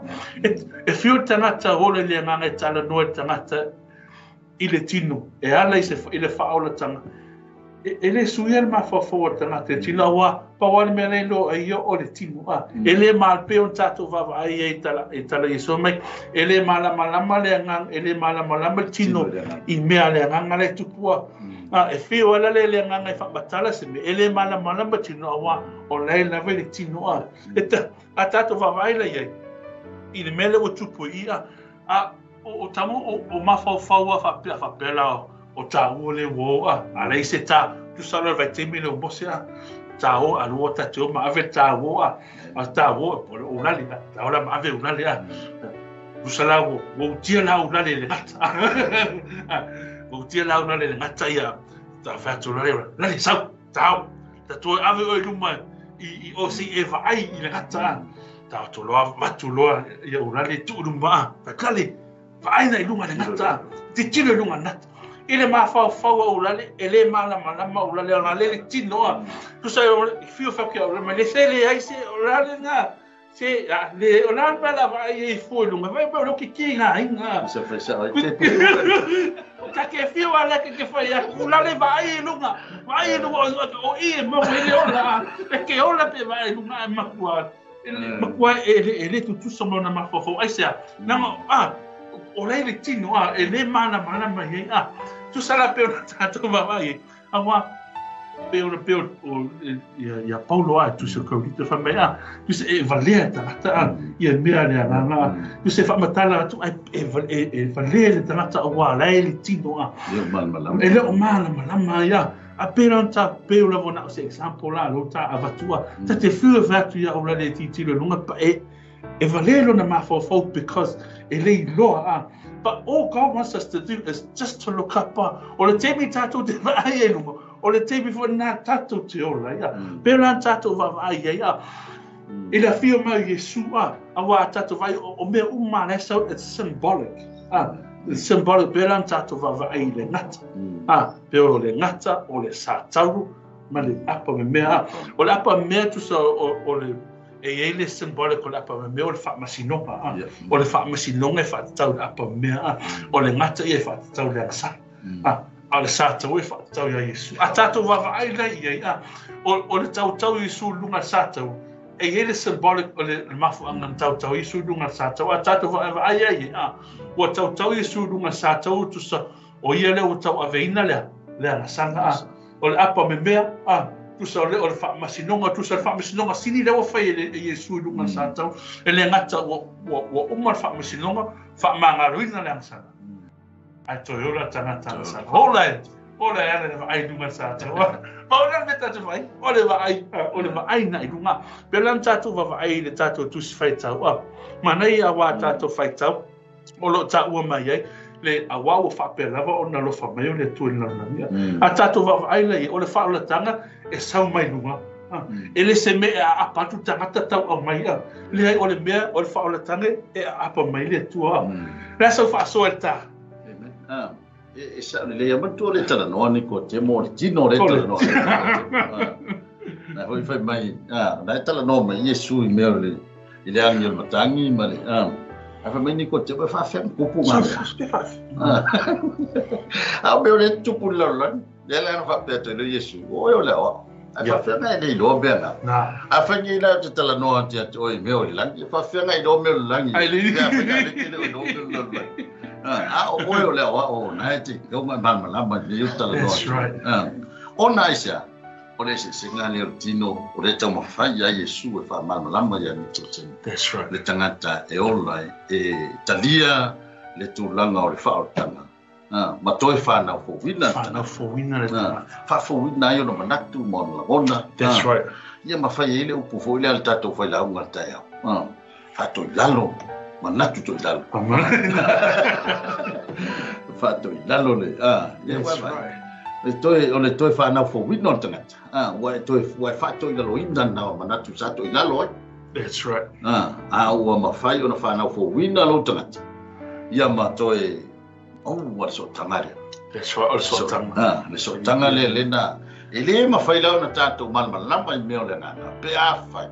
A: E whio tangata ole i le anganga e tala noa tangata i le tino, e ala i se i le whaolatanga. E le suia le mawhawhau o tangata, e tino wā, pawale mea nei loa e ia o le tino, a. E le malpe o tātou vaavaai ia i tala Iesu mai, e le malamalama le anganga, e le malamalama le tino i mea le anganga le tupua. A, e whio ala le le anganga e whamatala se me, e le malamalama tino a wā, o lei lawe le tino a. E ta, a tātou vaavaai la ia, i le mea le ua tupu i a, a, o tamu, o mawhawhau a whapea, whapea la o tā ua le wō a, a lei se tā, Tusa loa le vaitaimi lea o Mose a tāo a lua ta te o ma ave tāo a a tāo po le ulale a tāo la ma ave ulale a tusa la wo wo tia la ulale le gata wo tia la ulale le gata ia ta fa tu la le sau tāo ta toe ave oi luma i o si e vaai i le gata ta tu loa matu loa ia ulale tu luma ta kale vaai na i lunga le gata te tilo i lunga nata i le mafaufau o ulale e le malamalama ulale ona le le tino a tusa e fio faapea o le mai le sele ai se o le ale na se le o la pa la vaai e fo i lunga vai pa lo ki ki ngā inga
B: Se fai sa ai te
A: ta ke fio ala ke ke fai a ulale vaai i lunga vaai i lunga o i e mo e le ola e ke ola pe vaai i lunga e makua makua e le tutusa mo na mafaufau ai sea nanga a o le le tino a e le mana mana mai a tu sala pe ona tātou vaai awa pe ona pe o ia Paulo a tu se kaurito fa mai a tu se e valea tangata a ia mea le agaga tu se faamatala atu ai e valea le tangata auā lae le tino a e le o malamalama ia a pera ona ta peu lava na o se example la lo ta avatua ta te fiu e fai ia o le titilo lunga pa e e valea lona mafaufau because e le iloa a. But all God wants us to do is just to look up a. O le taimi tātou te vaai ai lunga, o le taimi foi nā tātou te ola ia. Pera tātou vaavaai ai a. I le afio mai o Iesu a, auā tātou vaai o mea uma la e sau, it's symbolic. A, it's symbolic, pera tātou vaavaai i le gata. A, pe o le gata, o le satauru, ma le apa me mea a. O le apa mea tusa o le e iai le symbolic o le apa me mea o le faamasinoga a. O le faamasinoga e faatatau le apa mea a. O le gata ia e faatatau le agasala a. A le satau e faatatau ia Iesu. A tātou vaavaai la iai a. O le tautau Iesu i luga le satau. E iai le symbolic o le mafuaaga na tautau Iesu i luga le satau. A tātou vaavaai ai a. Ua tautau Iesu i luga le satau tusa o ia lea ua tauaveina lea le agasaga a. O le apa me mea a. Tusa o le o le faamasinoga, tusa le faamasinoga sili lea ua fai e Iesu i luga le satau. E le gata ua uma le faamasinoga, faamagaloina le agasaga. Ae toe ola tagata agasala. Ola e, ola e ala le vaai i luga le satau. Ma o le mea tātou vaai, o le vaai, o le vaai na i luga. Pela na tātou vaavaai i le tātou tusi faitau. Manaia auā tātou faitau, o loo tāua mai ai, le auā ua faapea lava ona alofa mai o le Atua i le lalolagi. A tātou vaavaai la ia, o le faaolatanga e sau mai luga. E le se mea e aapa atu tagata tau aumai a. Leai o le mea o le faaolatanga e aapa mai le Atua. Le a sau faasoa e le tā.
B: Amen. E sa le lea manatua le talanoa ni ko te mo le tino le talanoa. Na hoi fai mai, na e talanoa mai Iesu i mea o le i le agi o le matagi ma le a fai mai ni ko te mo faafea ma tupu ngā mea. A o mea o le tupu i le lalolagi. Lea la na faapea atu ai le Iesu, o oe o le aoao. Ae faafefea na e le iloa mea na. A fai nei la ou te talanoa atu ia te oe i mea o le lagi, e faafefea na iloa mea o le lagi.
A: Ai le
B: Lea fai na le te le o iloa mea o le lalolagi. A o oe o le aoao, na e te tauga e malamalama i lea ou te talanoa
A: That's
B: atu.
A: right.
B: Ona aisea, o le eseesega lea o le tino, o lea e taumafai ai Iesu e faamalamalama ia Nicholson.
A: That's right.
B: Le tagata e ola e talia le tulaga o le faaolataga. Ma toe whanau fouina le tagata.
A: Whanau fouina le tagata.
B: Faafouina ai ona manatu ma ona lagona.
A: That's right.
B: Ia ma fai ai le upu foi lea a le tātou failauga le taeao. Faatoilalo, manatu toilalo. Faatoilalo le, ia
A: That's
B: ua
A: right.
B: Le toe, o le toe whanau fouina o le tagata. Ua e toe, ua e faatoilaloina na o manatu sa toilalo ai.
A: That's right.
B: A ua mawhai ona whanau fouina lo tagata. Ia ma toe, oh, ua le sootaga lea.
A: That's right, o le sootaga.
B: Le sootaga lea lena. E le mawhai lau na tātou malamalama i mea o le agaga. Pe a whai,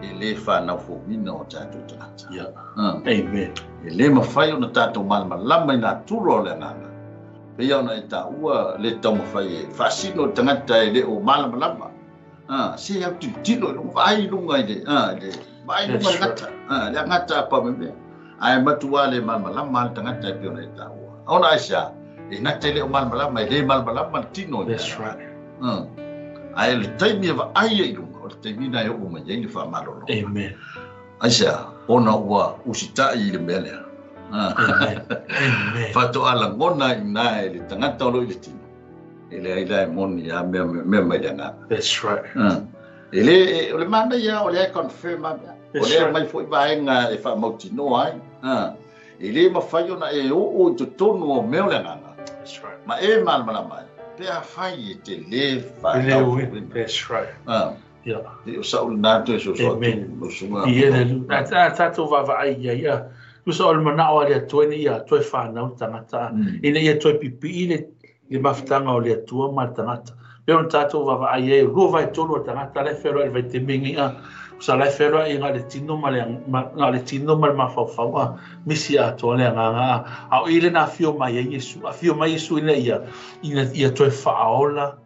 B: e le whanau fouina o tātou tagata.
A: Yeah. Amen.
B: E le mawhai o na tātou malamalama i nā turo o le agaga. Pe ia ona e tāua le taumawhai e whaasino tagata e le o malamalama. Se au tilotilo i lunga, vaai i lunga i le, le, vaai i lunga le gata. Le agata a pa me mea. Ae matua le malamalama le tagata e pe ona e tāua. Ona ai sea, e nata i le o malamalama, e le malamalama le tino i
A: That's right.
B: Ae le taimi e vaai e i lunga, o le taimi na e oo mai ai le whaamalolo.
A: Amen.
B: Ai sea, ona ua usitai i le mea lea.
A: Amen. Amen.
B: Whatoa langona i nā e le tangata o lo i le tino. E leai la e moni a mea mea mai le agaga.
A: That's right.
B: E le o le manaia o le confirm a mea. O le mai foi vaega e faamautinoa ai. E le mafai ona e oo i totonu o mea o le agaga.
A: That's right.
B: Ma e malamalama ai. Pe afai e te le whanau.
A: That's right. Yeah.
B: E o sa ul nā toe so so
A: Amen. A tātou vaavaai ia ia. Tusa o le manao a le Atua ina ia toe whanau tangata. Ina ia toe pipii le mafutaga o le Atua ma le tagata. Pe ona tātou vaavaai ai, 2/3 o tagata la e feoloai i le vaitaimi lenei a. Sa la e feoloai i le tino ma le tino ma le mafaufau a. Misi atoa le agaga a. A o i le na afio mai ai Iesu. Afio mai Iesu ina ia toe faaola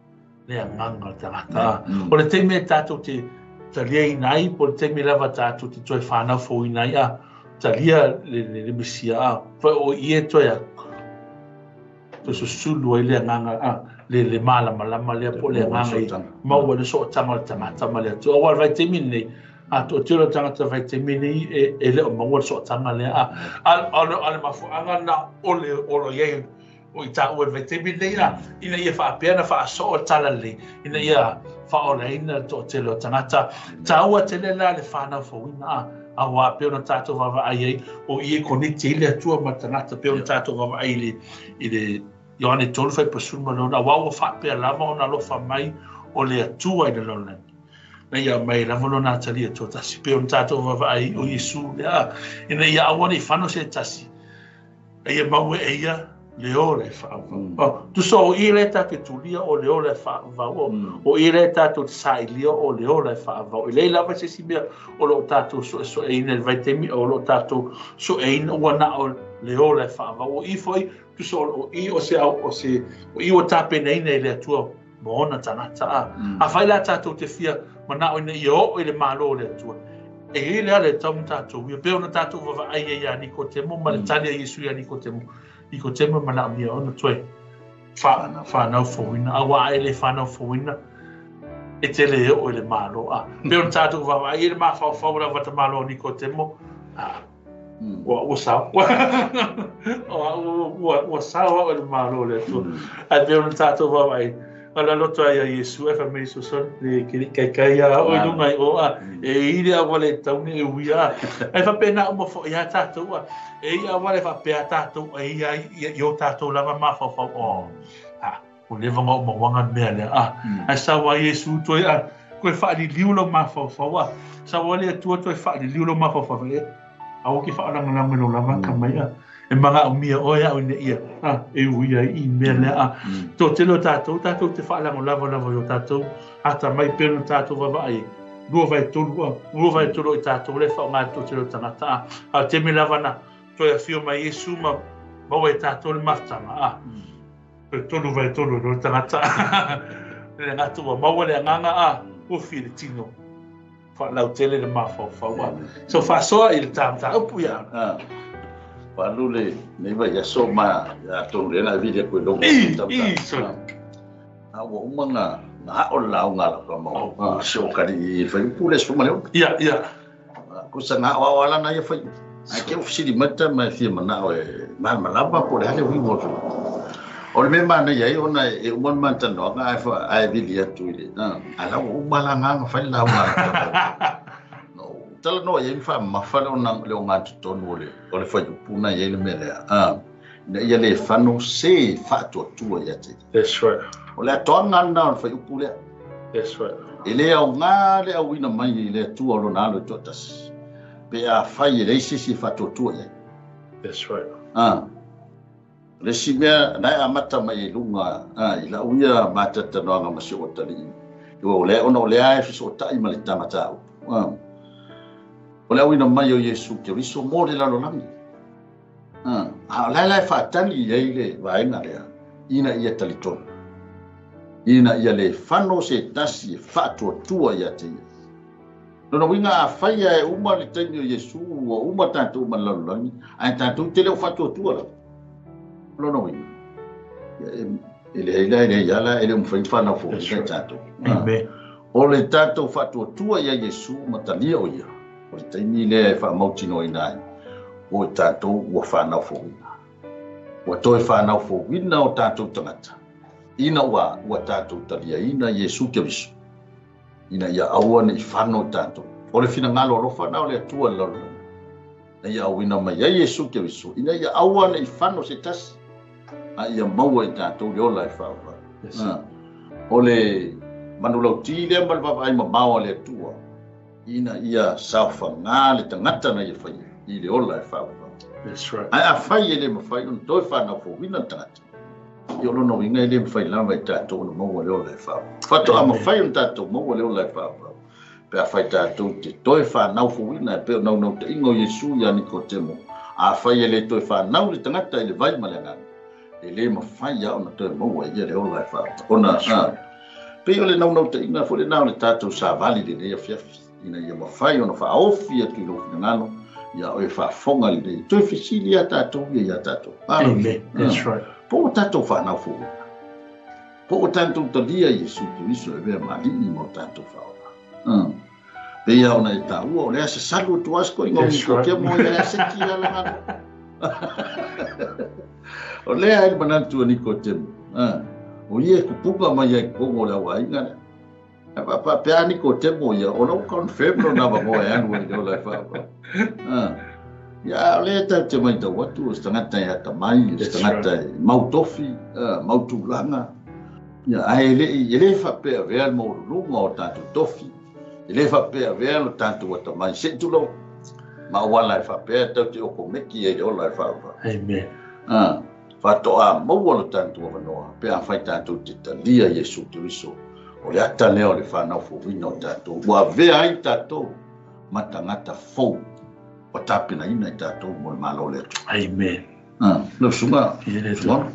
A: le agaga o le tagata. O le taimi e tātou te taliaina ai, po o le taimi lava tātou te toe whanau fouina ai a. Talia le Mesia a. Fa o i e toe a. Toe susulu ai le agaga a. Le malamalama lea po le agaga i maua le sootanga o le tagata ma le Atua. Aua le vaitaimi lenei, a toatele o tagata vaitaimi lenei e le o maua le sootanga lea a. A le mafuaaga na o le olo iai o i tāua le vaitaimi lenei a. Ina ia faapea na faasoo le tala lelei, ina ia faaolaina le toatele o tagata. Tāua tele la le whanau fouina a. Aua pe ona tātou vaavaai ai o i e koneti ai le Atua ma le tagata pe ona tātou vaavaai i le Ioane 3 fai pasulu ma lona, aua ua faapea lava ona alofa mai o le Atua i le lalolagi. Na ia mai lava lona atalia toatasi, pe ona tātou vaavaai o Iesu lea, ina ia aua nei whano se tasi, a ia maue e ia le ola e whaavau. Tusa o i le tātou tulia o le ola e whaavau, o i le tātou sailia o le ola e whaavau. I lei lava se si mea o lo tātou soe ina le vaitaimi, o lo tātou soe ina ua na o le ola e whaavau. O i foi, tusa o i o se au o se o i o tāpena ina i le Atua mo ona tagata a. A whai la tātou te fia mana o ina i o i le malo o le Atua. E i le ale tau tātou, ia pe ona tātou vaavaai ai ia Nikotemo, ma le tali a Iesu ia Nikotemo. Nikotemo mana o mia ona toe whanau fouina, aua ai le whanau fouina, e te le o i le malo a. Pe ona tātou vaavaai i le mafaufau la vata malo o Nikotemo, ua sao. Ua sao au i le malo le Atua. Ai pe ona tātou vaavaai, ala loto ai a Iesu, e whamei soson, le kiri kai kai a o i lunga i o a, e i le awale taune e ui a. Ai whapena uma fo i a tātou a, e i awale whapea tātou, e i ai i o tātou lava mafaufau o. A, o lewa ngā uma wanga mea lea a. Ai sawa Iesu toi a, koe whaaliliu lo mafaufau a. Sawa le Atua toi whaaliliu lo mafaufau e. Aua ke whaalangalanga lo lava ka mai a. E manga o mia oe au ina ia, a, e ui ai i mea lea a. Tō telo tātou, tātou te whaalango lava lava i o tātou, ata mai pēno tātou vaavaai, 2/3 a, 2/3 i tātou le wha o ngā tō telo tangata a. A te me lava na, toi a whio mai Iesu ma maua e tātou le mafutanga a. Toi 3/3 i rō tangata a. Le ngātua maua le anganga a, ufi le tino. Whaalau tele le mafaufau a. So whaasoa i le tāmata upu ia.
B: Whaalu le nei vai aso ma a tonu le na vile koe longo.
A: I, sorry.
B: A ua uma ngā o le lau ngā lau ka mau. Se o kari i whai upu le suma leo.
A: Ia, ia.
B: Ko sa ngā o ala na ia whai. Ai ke ofisiri mata mai fia mana o e malamalama po le hale hui mo tu. O le mea mana ia i ona e uma mata no ngā e wha ai vili atu i le. A lau uma la ngā ngā whai lau ngā. No, tala no ia i wha mawhale o nā leo ngā tutonu o le whai upuna ia i le mea lea. Na ia le whano se whaatuatua ia te.
A: That's right.
B: O le atoa ngā nā o le whai upu lea.
A: That's right.
B: E le au ngā le au ina mai i le atua o lona alo i tuatasi. Pe a whai e leisi si whaatuatua ia.
A: That's right.
B: Le si mea nai a mata mai e lunga, i lau ia matata noanga ma si o tali. O le ona o le ae fiso tai ma le tangata au. O le au ina mai o Iesu ke riso mo le lalolagi. A o le whaatali i ei le vaenga lea, ina ia talitonu. Ina ia le whano se tasi e whaatuatua ia te ia. Nona winga a whaia e uma le taimi o Iesu, o uma tātou ma le lalolagi, ai tātou te leo whaatuatua la. Lona winga. E le heila, e le iala, e le umwhai whanau fo, e tātou.
A: Amen.
B: O le tātou whaatuatua ia Iesu matalia o ia. O le taimi lea e whaamautino ina ai. O e tātou ua whanau fo wina. Ua toe whanau fo wina o tātou tangata. Ina ua tatou taliaina Iesu Keriso, ina ia aua ne'i fano tatou. O le finagalo alofa na o le Atua i le lalolagi, na ia auina mai ai Iesu Keriso, ina ia aua ne'i fano se tasi, a ia maua i tatou le ola e faavavau. O le manulauti lea ma le vaavaai mamao a le Atua, ina ia saofaga le tagata na ia faia i le ola e faavavau.
A: That's right.
B: Ae afai e le mafai ona toe fanau fouina le tagata, ia o lona uiga e le mafai lava i tatou ona maua le ola e faavavau. Faatoa mafai ona tatou maua le ola e faavavau, pe afai tatou te toe fanau fouina e pei o naunautaiga o Iesu ia Nikotemo. Afai e le toe fanau le tagata i le vai ma le agaga, e le mafai lava ona toe maua e ia le ola e faavavau. Ona pei o le naunautaiga foi lena o le tatou savali lenei afiafi, ina ia mafai ona faaofi atu i lou finagalo, ia oe faafofoga lelei. Toe fesili lava tatou ia ia tatou.
A: Amen. That's right.
B: Po o tatou fanau fouina, po o tatou talia Iesu Keriso e avea ma alii ma o tatou faaola. Pei lava ona e taua, o le a sasalu atu lava se koiga o Nikotemo ia le a seki ia lagalo. O lea ai le manatu o Nikotemo, o ia e kupuga mai ai totonu o le auaiga lea. Ae faapea Nikotemo ia, o lau confirm lona avanoa e alu ai i le ola e faavavau. Ia, o lea tatou te matau atu, o se tagata e atamai, o se tagata e mau tofi, mau tulaga. Ia, ae e le faapea avea le maualuluga o tatou tofi, e le faapea avea lo tatou atamai, se i tulou, ma auala e faapea tatou te okomeki ai i le ola e faavavau.
A: Amen.
B: Faatoa maua lo tatou avanoa pe afai tatou te talia Iesu Keriso, o le ata lea o le fanau fouina o tatou, ua avea ai tatou ma tagata fou ua tapenaina i tatou mo le Malo o le Atua.
A: Amen.
B: Lau susuga,
A: Ia le Atua.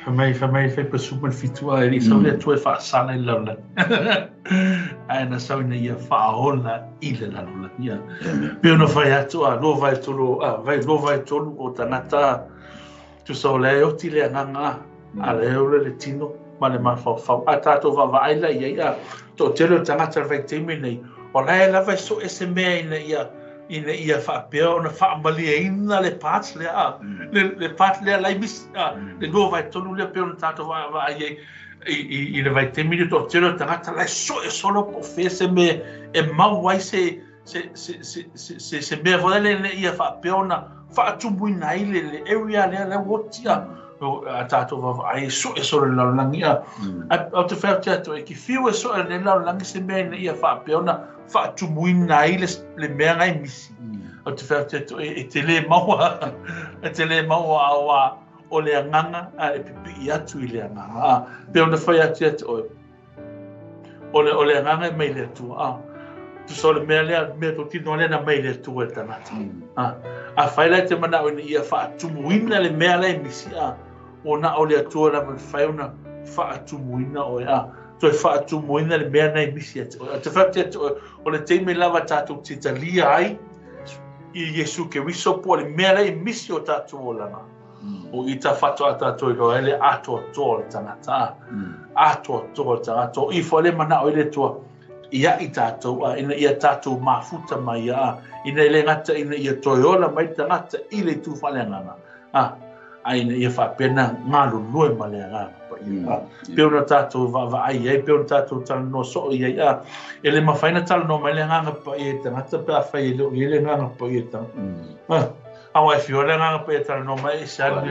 A: Fai mai fai pasuma le fitua e le sau le Atua e faasala i le lalolagi. Ae na sau ina ia faaola i le lalolagi. Ia. Pei ona fai atu a 2/3 a 2/3 o tagata tusa o lea e oti le agaga a lea e ola le tino ma le mafaufau. A tatou vaavaai la i ai a toatele o tagata o le vaitaimi nei, o la e lava e soe se mea ina ia faapea ona faamalieina le part lea a le part lea la i misi a le 2/3 lea pei ona tatou vaavaai ai i le vaitaimi le toatele o tagata la e soe solo po o fea se mea e mau ai se mea foi lea ina ia faapea ona faatumuina ai le area lea la ua oti a tatou vaavaai e soe solo le lalolagi a. Ou te fai atu ia te oe, e fiu e soe le lalolagi se mea ina ia faapea ona faatumuina ai le mea ngai misi. Ou te fai atu ia te oe, e te le maua, e te le maua aua o le agaga a e pipii atu i le agaga. Pei ona fai atu ia te oe, o le agaga e mai le Atua. Tusa o le mea lea, mea totino lea na mai le Atua e le tagata. Afai la e te manao ina ia faatumuina le mea la e misi, ua na o le Atua lava e mafai ona faatumuina oe, toe faatumuina le mea na e misi ia te oe. Te fai atu ia te oe, o le taimi lava tatou te talia ai i Iesu Keriso po o le mea la e misi o tatou olaga. O i ta faatoa tatou iloa ai le atoatoa o le tagata. Atoatoa o le tagata. O i foi le manao i le Atua ia i tatou, ina ia tatou mafuta mai ia, ina le gata ina ia toe ola mai le tagata i le itu faaleagaga, a ina ia faapea na galulue ma le agaga paia. Pei ona tatou vaavaai ai, pei ona tatou talanoa soo i ai, e le mafai na talanoa mai le agaga paia i tagata pe afai e le o i ai le agaga paia i tagata. Aua e fio le agaga paia talanoa mai e se alu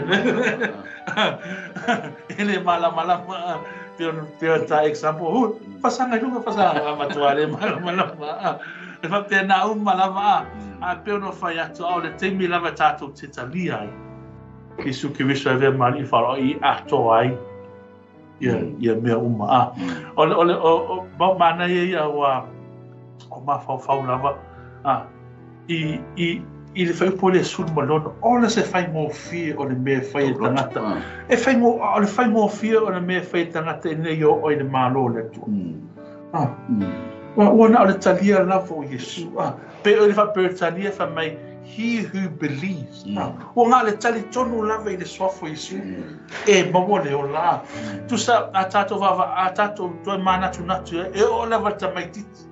A: e le malamalama, pei ona ta example, fasaga i luga, fasaga matua le malamalama. E faapea na uma lava, a pei ona fai atu, o le taimi lava tatou te talia ai Iesu Keriso e avea ma alii faaaloalo i atoa ai ia mea uma. O le o manaia ia ua o mafaufau lava i le whaiupu o le 16, o le se whaingōfie o le mea whai e tangata. E whaingō, o le whaingōfie o le mea whai e tangata e nei o oi le malo le Atua. Ua na o le talia lava o Iesu. Pe o le whapea o le talia wha mai, he who believes. Ua ngā le tali tonu lava i le soafo Iesu. E maua le ola. Tusa a tātou vava, a tātou toe mānatu natu, e o lava tamaititi.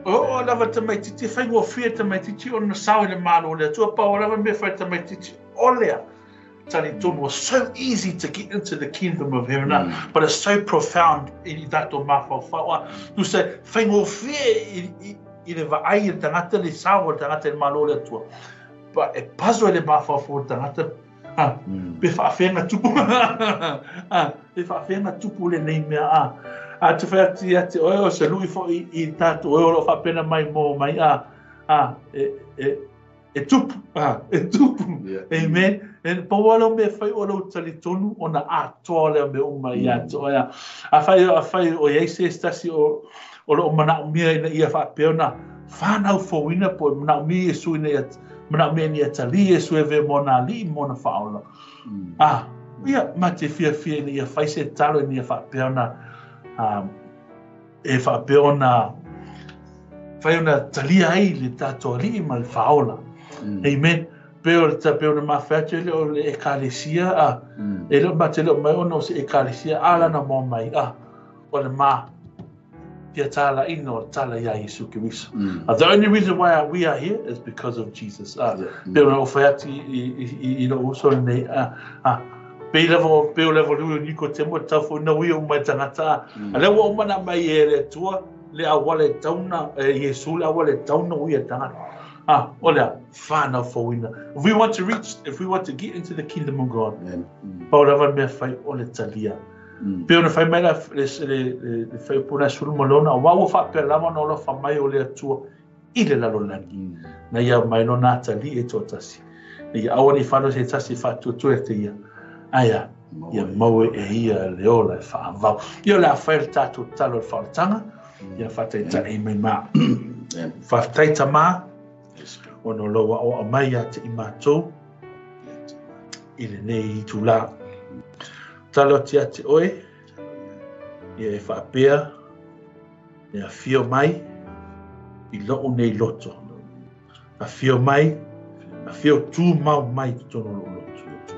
A: O lava tamaititi, e whaingōfie tamaititi o na sao i le malo le Atua, pau lava mea whai tamaititi o lea. talitonu was so easy to get into the kingdom of heaven, but it's so profound i tātou mafaufau. Tusa, faigofie i le vaai i le tagata, le sao o le tagata i le Malo o le Atua. But e puzzle ai le mafaufau o le tagata, pe faafeaga tupu, pe faafeaga tupu lenei mea. A te whai atu ia te oe o se lui foi i tātou oe o lo whapena mai mō mai, e tupu, e tupu. Amen. E pau lea o mea fai o lou talitonu ona atoa lea mea uma ia te oe. Afai o i ai se tasi o loo manaomia ina ia faapea ona fanau fouina po o manaomia Iesu ina ia manaomia ina ia talia Iesu e avea ma ona alii ma ona faaola. Ia, ma te fiafia ina ia fai se tatalo ina ia faapea ona e faapea ona fai ona talia ai le tatou alii ma le faaola. Amen. Pe o le pe o le mafai atu e le o le ekalesia e le o mate le o mai ona o se ekalesia a lana mo mai o le ma fia tālaina o le tala ia Iesu Keriso. The only reason why we are here is because of Jesus. Pe o o fai atu i lou uso lenei pe lava pe o lava lui o Nikotemo tau foi na ui o mai tagata a lea ua uma na mai e le Atua le auala e tauna Iesu le auala e tauna ui e tagata. O lea whānau fouina. If we want to reach, if we want to get into the kingdom of God, pau lava le mea fai o le talia. Pe ona fai mai la le fai puna sulu ma lona, wa ua faapea lava ona alofa mai o le Atua i le lalolagi. Na ia mai lona atalii e toatasi. Na ia aua ne i whanau se tasi faatuatua e te ia. Aia, ia maua e ia le ola e faavavau. Ia o le a fai le tatou tatalo i le faaolataga, ia faataitai mai ma. Faafetai Tamā, ona o lou aoao mai ia te i matou i lenei itulā. Talo atu ia te oe, ia e faapea, e afio mai i lou nei loto. Afio mai, afio tumau mai i totonu o lou loto.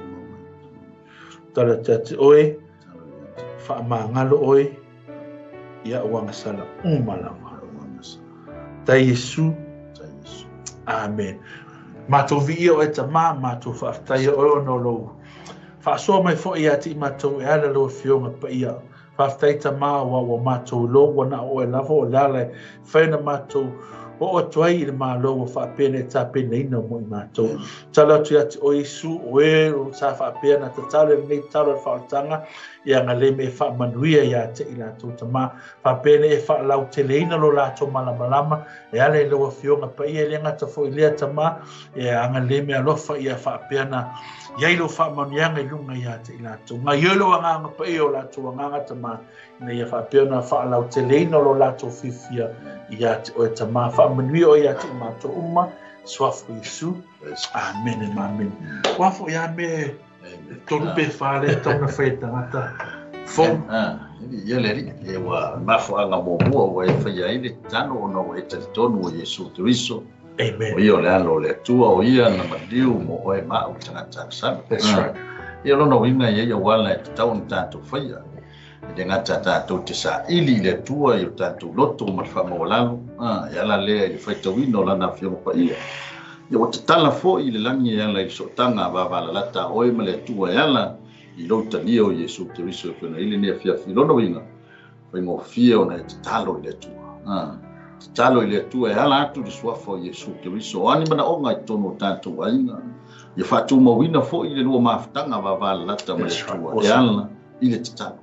A: Talo atu ia te oe, faamagalo oe, i au agasala uma lava. Tai Iesu, Amen. Matou viia oe Tamā, matou faafetaia oe ona o lou faasoa mai foi ia te i matou e ala lou Afioga Paia. Faafetai Tamā aua ua matou iloa ua na o oe lava o le ala e fai ona matou oo atu ai i le Malo ua faapea ona e tapenaina mo i matou. Tatalo atu ia te oe Iesu, o e o sa faapea na tatalo i lenei tatalo i le faaolataga, ia agalelei me e faamanuia ia te i latou Tamā. Faapea ona e faalauteleina lo latou malamalama e ala i lau Afioga Paia e le gata foi lea Tamā, e agalelei me alofa ia faapea na i ai lou faamanuiaga i luga ia te i latou. Gaoioi lou agaga paia o latou agaga Tamā, ina ia faapea ona faalauteleina lo latou fiafia ia te oe Tamā. Faamanuia oe ia te i matou uma, suafa o Iesu. Amene ma amene. Ua foi a me tolu pe wha le tauna whai e tangata. Fou.
B: Ia le alii, e ua mafuaaga muamua ua e faia ai le tatalo ona ua e talitonu o Iesu Keriso.
A: Amen.
B: O ia o le alo o le Atua, o ia na maliu mo oe ma au le tagata agasala.
A: That's right.
B: Ia lona uiga e i ai auala e tatau ona tatou faia. E le gata tatou te saili i le Atua i o tatou loto ma le faamaualalo, e ala lea i le faitauina o lana Afioga Paia. Ia ua tatala foi i le lagi e ala i le sootaga a vavalalata a oe ma le Atua e ala i lou talia o Iesu Keriso e pei ona i ai lenei afiafi. I lona uiga, faigofie ona e tatalo i le Atua. Tatalo i le Atua e ala atu i le suafa o Iesu Keriso. O a ni manaoga i totonu o tatou aiga, ia faatumauina foi le lua mafutaga vavalalata ma le Atua e ala i le tatalo.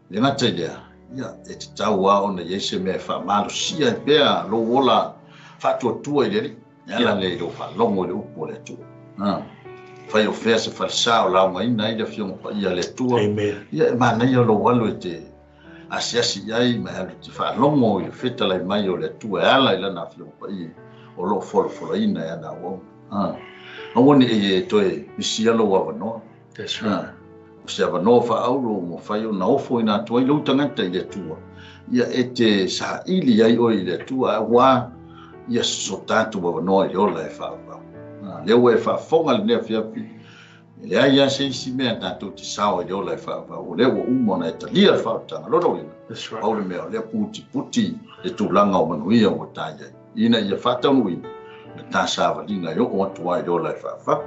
B: Le gata i lea, ia, e tatau lava ona i ai se mea e faamalosia ai pea lou ola faatuatua i le Alii, e ala lea i lou faalogo i le upu a le Atua. Fai o fea se falesa o laugaina ai le Afioga Paia a le Atua.
A: Amen.
B: Ia, e manaia lou alu e te asiasi i ai ma e alu e te faalogo i le fetalai mai o le Atua e ala i lana Afioga Paia o loo folafolaina e ana auauna. Aua ne i e toe misia lou avanoa.
A: That's right.
B: O se avanoa faaauro ua mafai ona ofo ina atu ai lou tagata i le Atua. Ia e te saili ai oe i le Atua, aua ia so tatou avanoa i le ola e faavavau. Lea ua e faafofoga lenei afiafi, e leai lava se isi mea tatou te sao i le ola e faavavau, o lea ua uma ona e talia le faaolataga. Lona uiga,
A: That's right.
B: pau le mea o lea putiputi le tulaga o manuia ua ta i ai, ina ia faataunuuina le ta savaliga e oo atu ai i le ola e faavavau.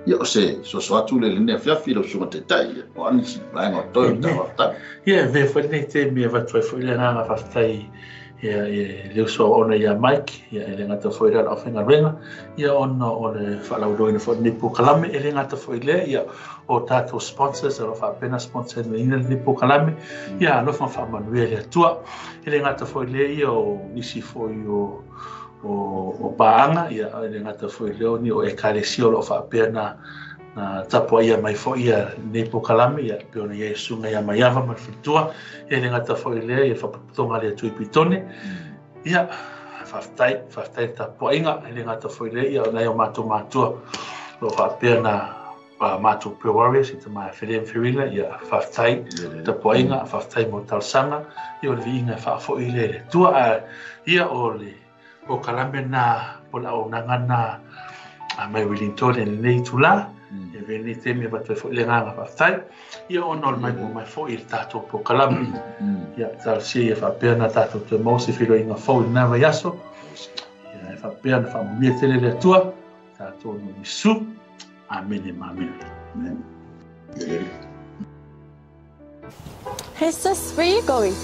B: Ia, o se soso atu lea i lenei afiafi i lau Susuga Taitai, o a nisi vaega o totoe o le Tala Faafetai.
A: Ia, e avea foi lenei taimi e avatu ai foi le agaga faafetai ia, i le uso auauna ia Mike, ia, e le gata foi i lea o le aufaigaluega, ia, ona o le faalauiloaina foi o lenei polokalame, e le gata foi i lea, ia, o tatou sponsors o lo o faapea ona sponsor ina lenei polokalame, ia, alofa ma faamanuia le Atua. E le gata foi i lea, ia, o nisi foi o paaga, ia, e le gata foi i lea o ni o ekalesia o lo o faapea na tapuaia mai foi ia lenei polokalame, ia, pei ona i ai susuga ia Maiava ma le faletua, e le gata foi i lea, ia faaputaputoga a le Atua i Pitone. Ia, faafetai, faafetai le tapuaiga, e le gata foi i lea, ia, o nai o matou matua o lo o faapea na matou Prayer Warriors i tama e Fere ma Ferina, ia, faafetai tapuaiga, faafetai mo talosaga, ia, o le viiga e faafoi lea i le Atua. A ia o le polokalame na po o le auaunaga na a mai Wellington i lenei itulā, e avea lenei taimi e avatu ai foi le agaga faafetai, ia, ona o le maimoa mai foi i le tatou polokalame. Ia, talosia ia faapea na tatou toe maua se feiloaiga fou i lena vaiaso. Ia, e faapea na faamanuia tele le Atua tatou no Iesu. Amene ma amene.
B: Amen.
C: Hey sis, where are you going?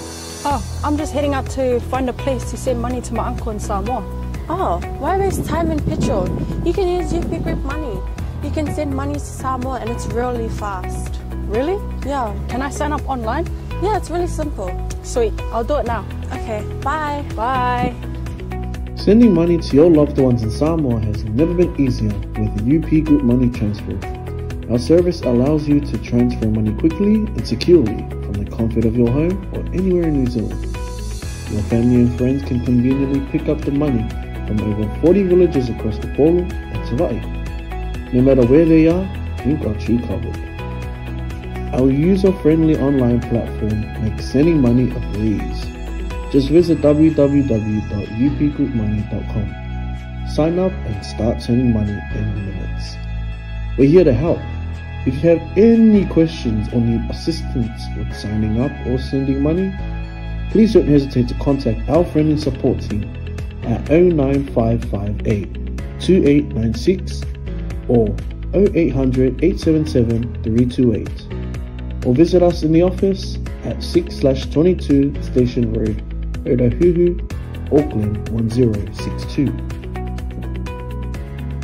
D: Oh, I'm just heading out to find a place to send money to my uncle in Samoa.
C: Oh, why waste time and petrol? You can use UP Group Money. You can send money to Samoa and it's really fast.
D: Really?
C: Yeah.
D: Can I sign up online?
C: Yeah, it's really simple.
D: Sweet, I'll do it now.
C: Okay, bye.
D: Bye.
E: Sending money to your loved ones in Samoa has never been easier with UP Group Money Transfer. Our service allows you to transfer money quickly and securely from the comfort of your home or anywhere in New Zealand. Your family and friends can conveniently pick up the money from over 40 villages across Upolu and Savai'i. No matter where they are, we've got you covered. Our user-friendly online platform makes sending money a breeze. Just visit www.upgroupmoney.com. Sign up and start sending money in minutes. We're here to help. If you have any questions or need assistance with signing up or sending money, please don't hesitate to contact our friendly support team at 09558 2896 or 0800 877 328, or visit us in the office at 6/22 Station Road, Otahuhu, Auckland 1062.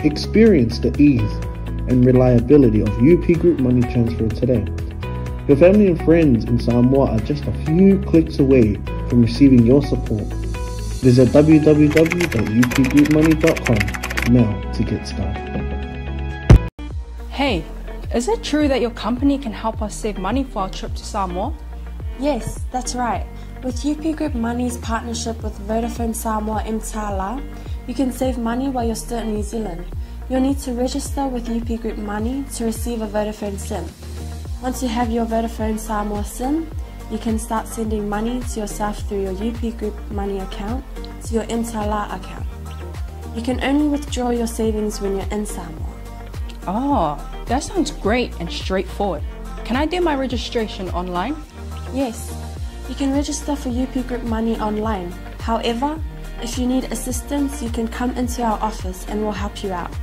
E: Experience the ease and reliability of UP Group Money Transfer today. Your family and friends in Samoa are just a few clicks away from receiving your support. Visit www.upgroupmoney.com now to get started.
D: Hey, is it true that your company can help us save money for our trip to Samoa?
C: Yes, that's right. With UP Group Money's partnership with Vodafone Samoa Mtala, you can save money while you're still in New Zealand. You'll need to register with UP Group Money to receive a Vodafone SIM. Once you have your Vodafone Samoa SIM, you can start sending money to yourself through your UP Group Money account to your Mtala account. You can only withdraw your savings when you're in Samoa.
D: Oh, that sounds great and straightforward. Can I do my registration online?
C: Yes, you can register for UP Group Money online. However, if you need assistance, you can come into our office and we'll help you out.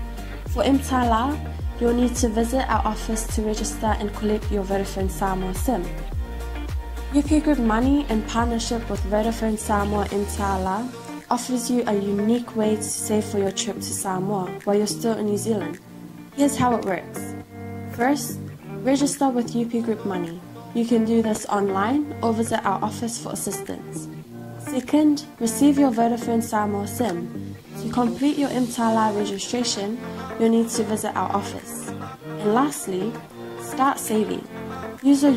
C: For Mtala, you'll need to visit our office to register and collect your Vodafone Samoa SIM. UP Group Money, in partnership with Vodafone Samoa Mtala, offers you a unique way to save for your trip to Samoa while you're still in New Zealand. Here's how it works. First, register with UP Group Money. You can do this online or visit our office for assistance. Second, receive your Vodafone Samoa SIM. To complete your Mtala registration, you'll need to visit our office. And lastly, start saving. Use your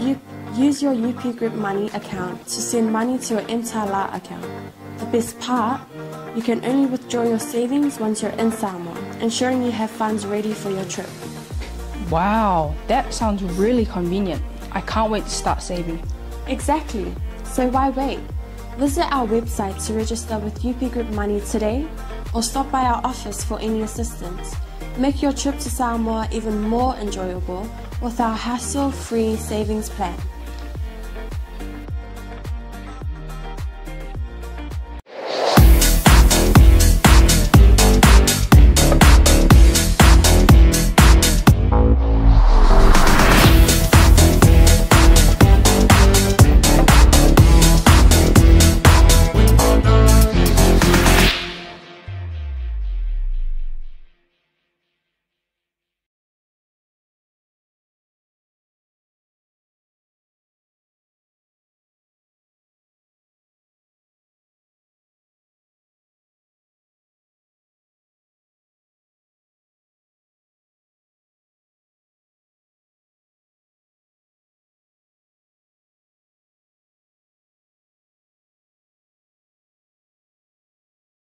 C: UP Group Money account to send money to your Mtala account. The best part, you can only withdraw your savings once you're in Samoa, ensuring you have funds ready for your trip.
D: Wow, that sounds really convenient. I can't wait to start saving.
C: Exactly. So why wait? Visit our website to register with UP Group Money today or stop by our office for any assistance. Make your trip to Samoa even more enjoyable with our hassle-free savings plan.